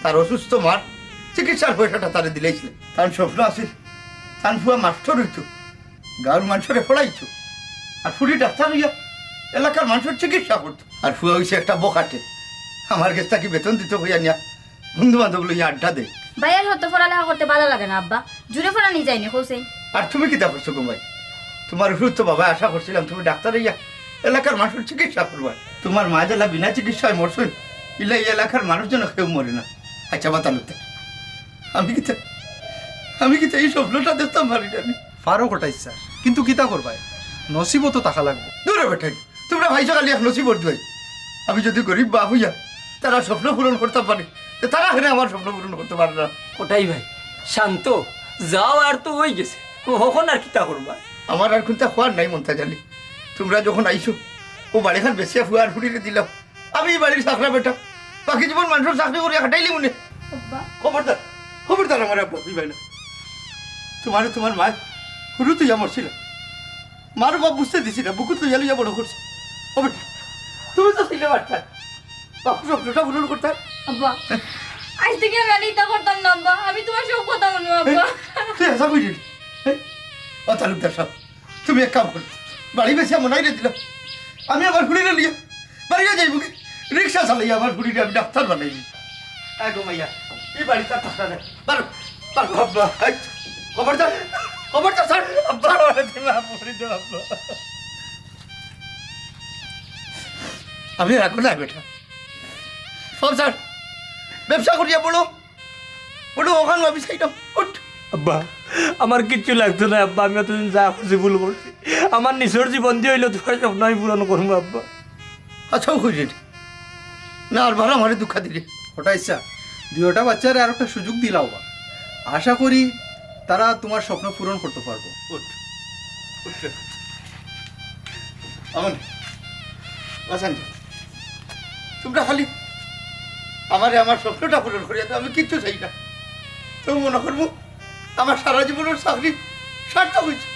তার অসুস্থ মার চিকিৎসার পয়সাটা তারে দিলাইছিলাম। তান স্বপ্ন আছিল, তান ফুয়া মাস্টর অইতো, গাঁওর মানষরে পড়াইতো, আর ফুড়ি ডাক্তার অইয়া এলাকার মানষর চিকিৎসা করতো। আর ফুয়া অইছে একটা বখাটে, আমার গেছ থাকি বেতন দিতো কইয়া নিয়া বন্ধু বান্ধব লইয়া আড্ডা দেয়। ভাইয়ার হতো পড়ালেখা করতে ভালা লাগে না আব্বা, জুরে পড়ানি যায়নি কৌছেই। আর তুমি কিতা করছো গো মাই? তুমার উপর তো বাবায় আশা করছিলাম তুমি ডাক্তার অইয়া এলাকার মানষর চিকিৎসা করবায়। তুমার মা যেলা বিনা চিকিৎসায় মরছইন, ইলা ই এলাকার মানুষ যেন কেউ মরে না। আচ্ছা বা তালুকদার, আমি কিতা, আমি কিতা ই স্বপ্নটা দেখতাম পারি না আমি? পারো কটাই স্যার, কিন্তু কিতা করবায়, নসিবো তো থাকা লাগবো। দূরে বেটাই, তুমরা পাইছো খালি এক নসিবর দুয়াই। আমি যুদি গরিব বাপ অইয়া তারার স্বপ্ন পূরণ করতাম পারি, তে তারা কেনে আমার স্বপ্ন পূরণ করতে পারে না? কটাই ভাই, শান্ত, যাও, আর তো অই গেছে, অখন আর কিতা করবায়? আমার আর কুন্তা কওয়ার নাই মন্তাজ আলী, তুমরা যখন আইছো, অউ বাড়িখান বেচিয়া ফুয়া আর ফুড়িরে দিলাও। আমি ই বাড়ির চাকরা বেটা, বাকি জীবন মানষর চাকরি করিয়া কাটাইলিমু নে। আব্বা। খবরদার, খবরদার আমারে আব্বা কইবায় না। তুমারে তুমার মায় হুরুত অইয়া মরছিল, মার বাপ বুঝতে দিছি না, বুকুত লইয়া লইয়া বড় করছে। ও বেটা, তুমি তো ছিলে বাটপার, বাপর স্বপ্নটা পূরণ করতায়। আব্বা, আইজ থাকি আমি আর ইতা করতাম না আব্বা, আমি তুমার সব কথা হুনমু আব্বা। তুই হাছা কইরে নি? ও তালুকদার সাব, তুমি এক কাম করো, বাড়ি বেচিয়া মনাইরে দিলাও, আমি আমার ফুড়িরে লইয়া বাড়িত যাইমুগি, রিক্সা চালাইয়া আমার ফুড়িরে আমি ডাক্তার বানাইমু। আয় গো মাইয়া, ই বাড়িত আর থাকরা না। বারো, বারো। আব্বা। এই, খবরদার, খবরদার, ছাড়। আব্বা, আমারে তুমি মাফ করি দেও, আব্বা। আমি রাখো না বেটা। সব ছাড়। ব্যবসা করিয়া পড়ো। পড়ো, অখান আমি চাইতাম। উঠ। আব্বা, আমার কিচ্ছু লাগতো না, আব্বা। আমি অতদিন যা করছি, ভুল করছি। আমার নিজর জীবন দি অইলেও তুমার স্বপ্ন আমি পূরণ করমু, আব্বা। আচ্ছা, অউ কইরে নি। না, আর বার আমারে ধুকা দিরে। কটাই স্যার, দুইওটা বাচ্চারে আর একটা সুযোগ দিলাও বা। আশা করি তারা তুমার স্বপ্ন পূরণ করতে পারবো। উঠ, উঠ রে। আমন, বাসান, তুমরা খালি আমারে আমার স্বপ্নটা পূরণ করিয়া দেও, আমি কিচ্ছু চাই না। তেউ মনো করমু আমার সারা জীবনর চাকরি সার্থক অইছে।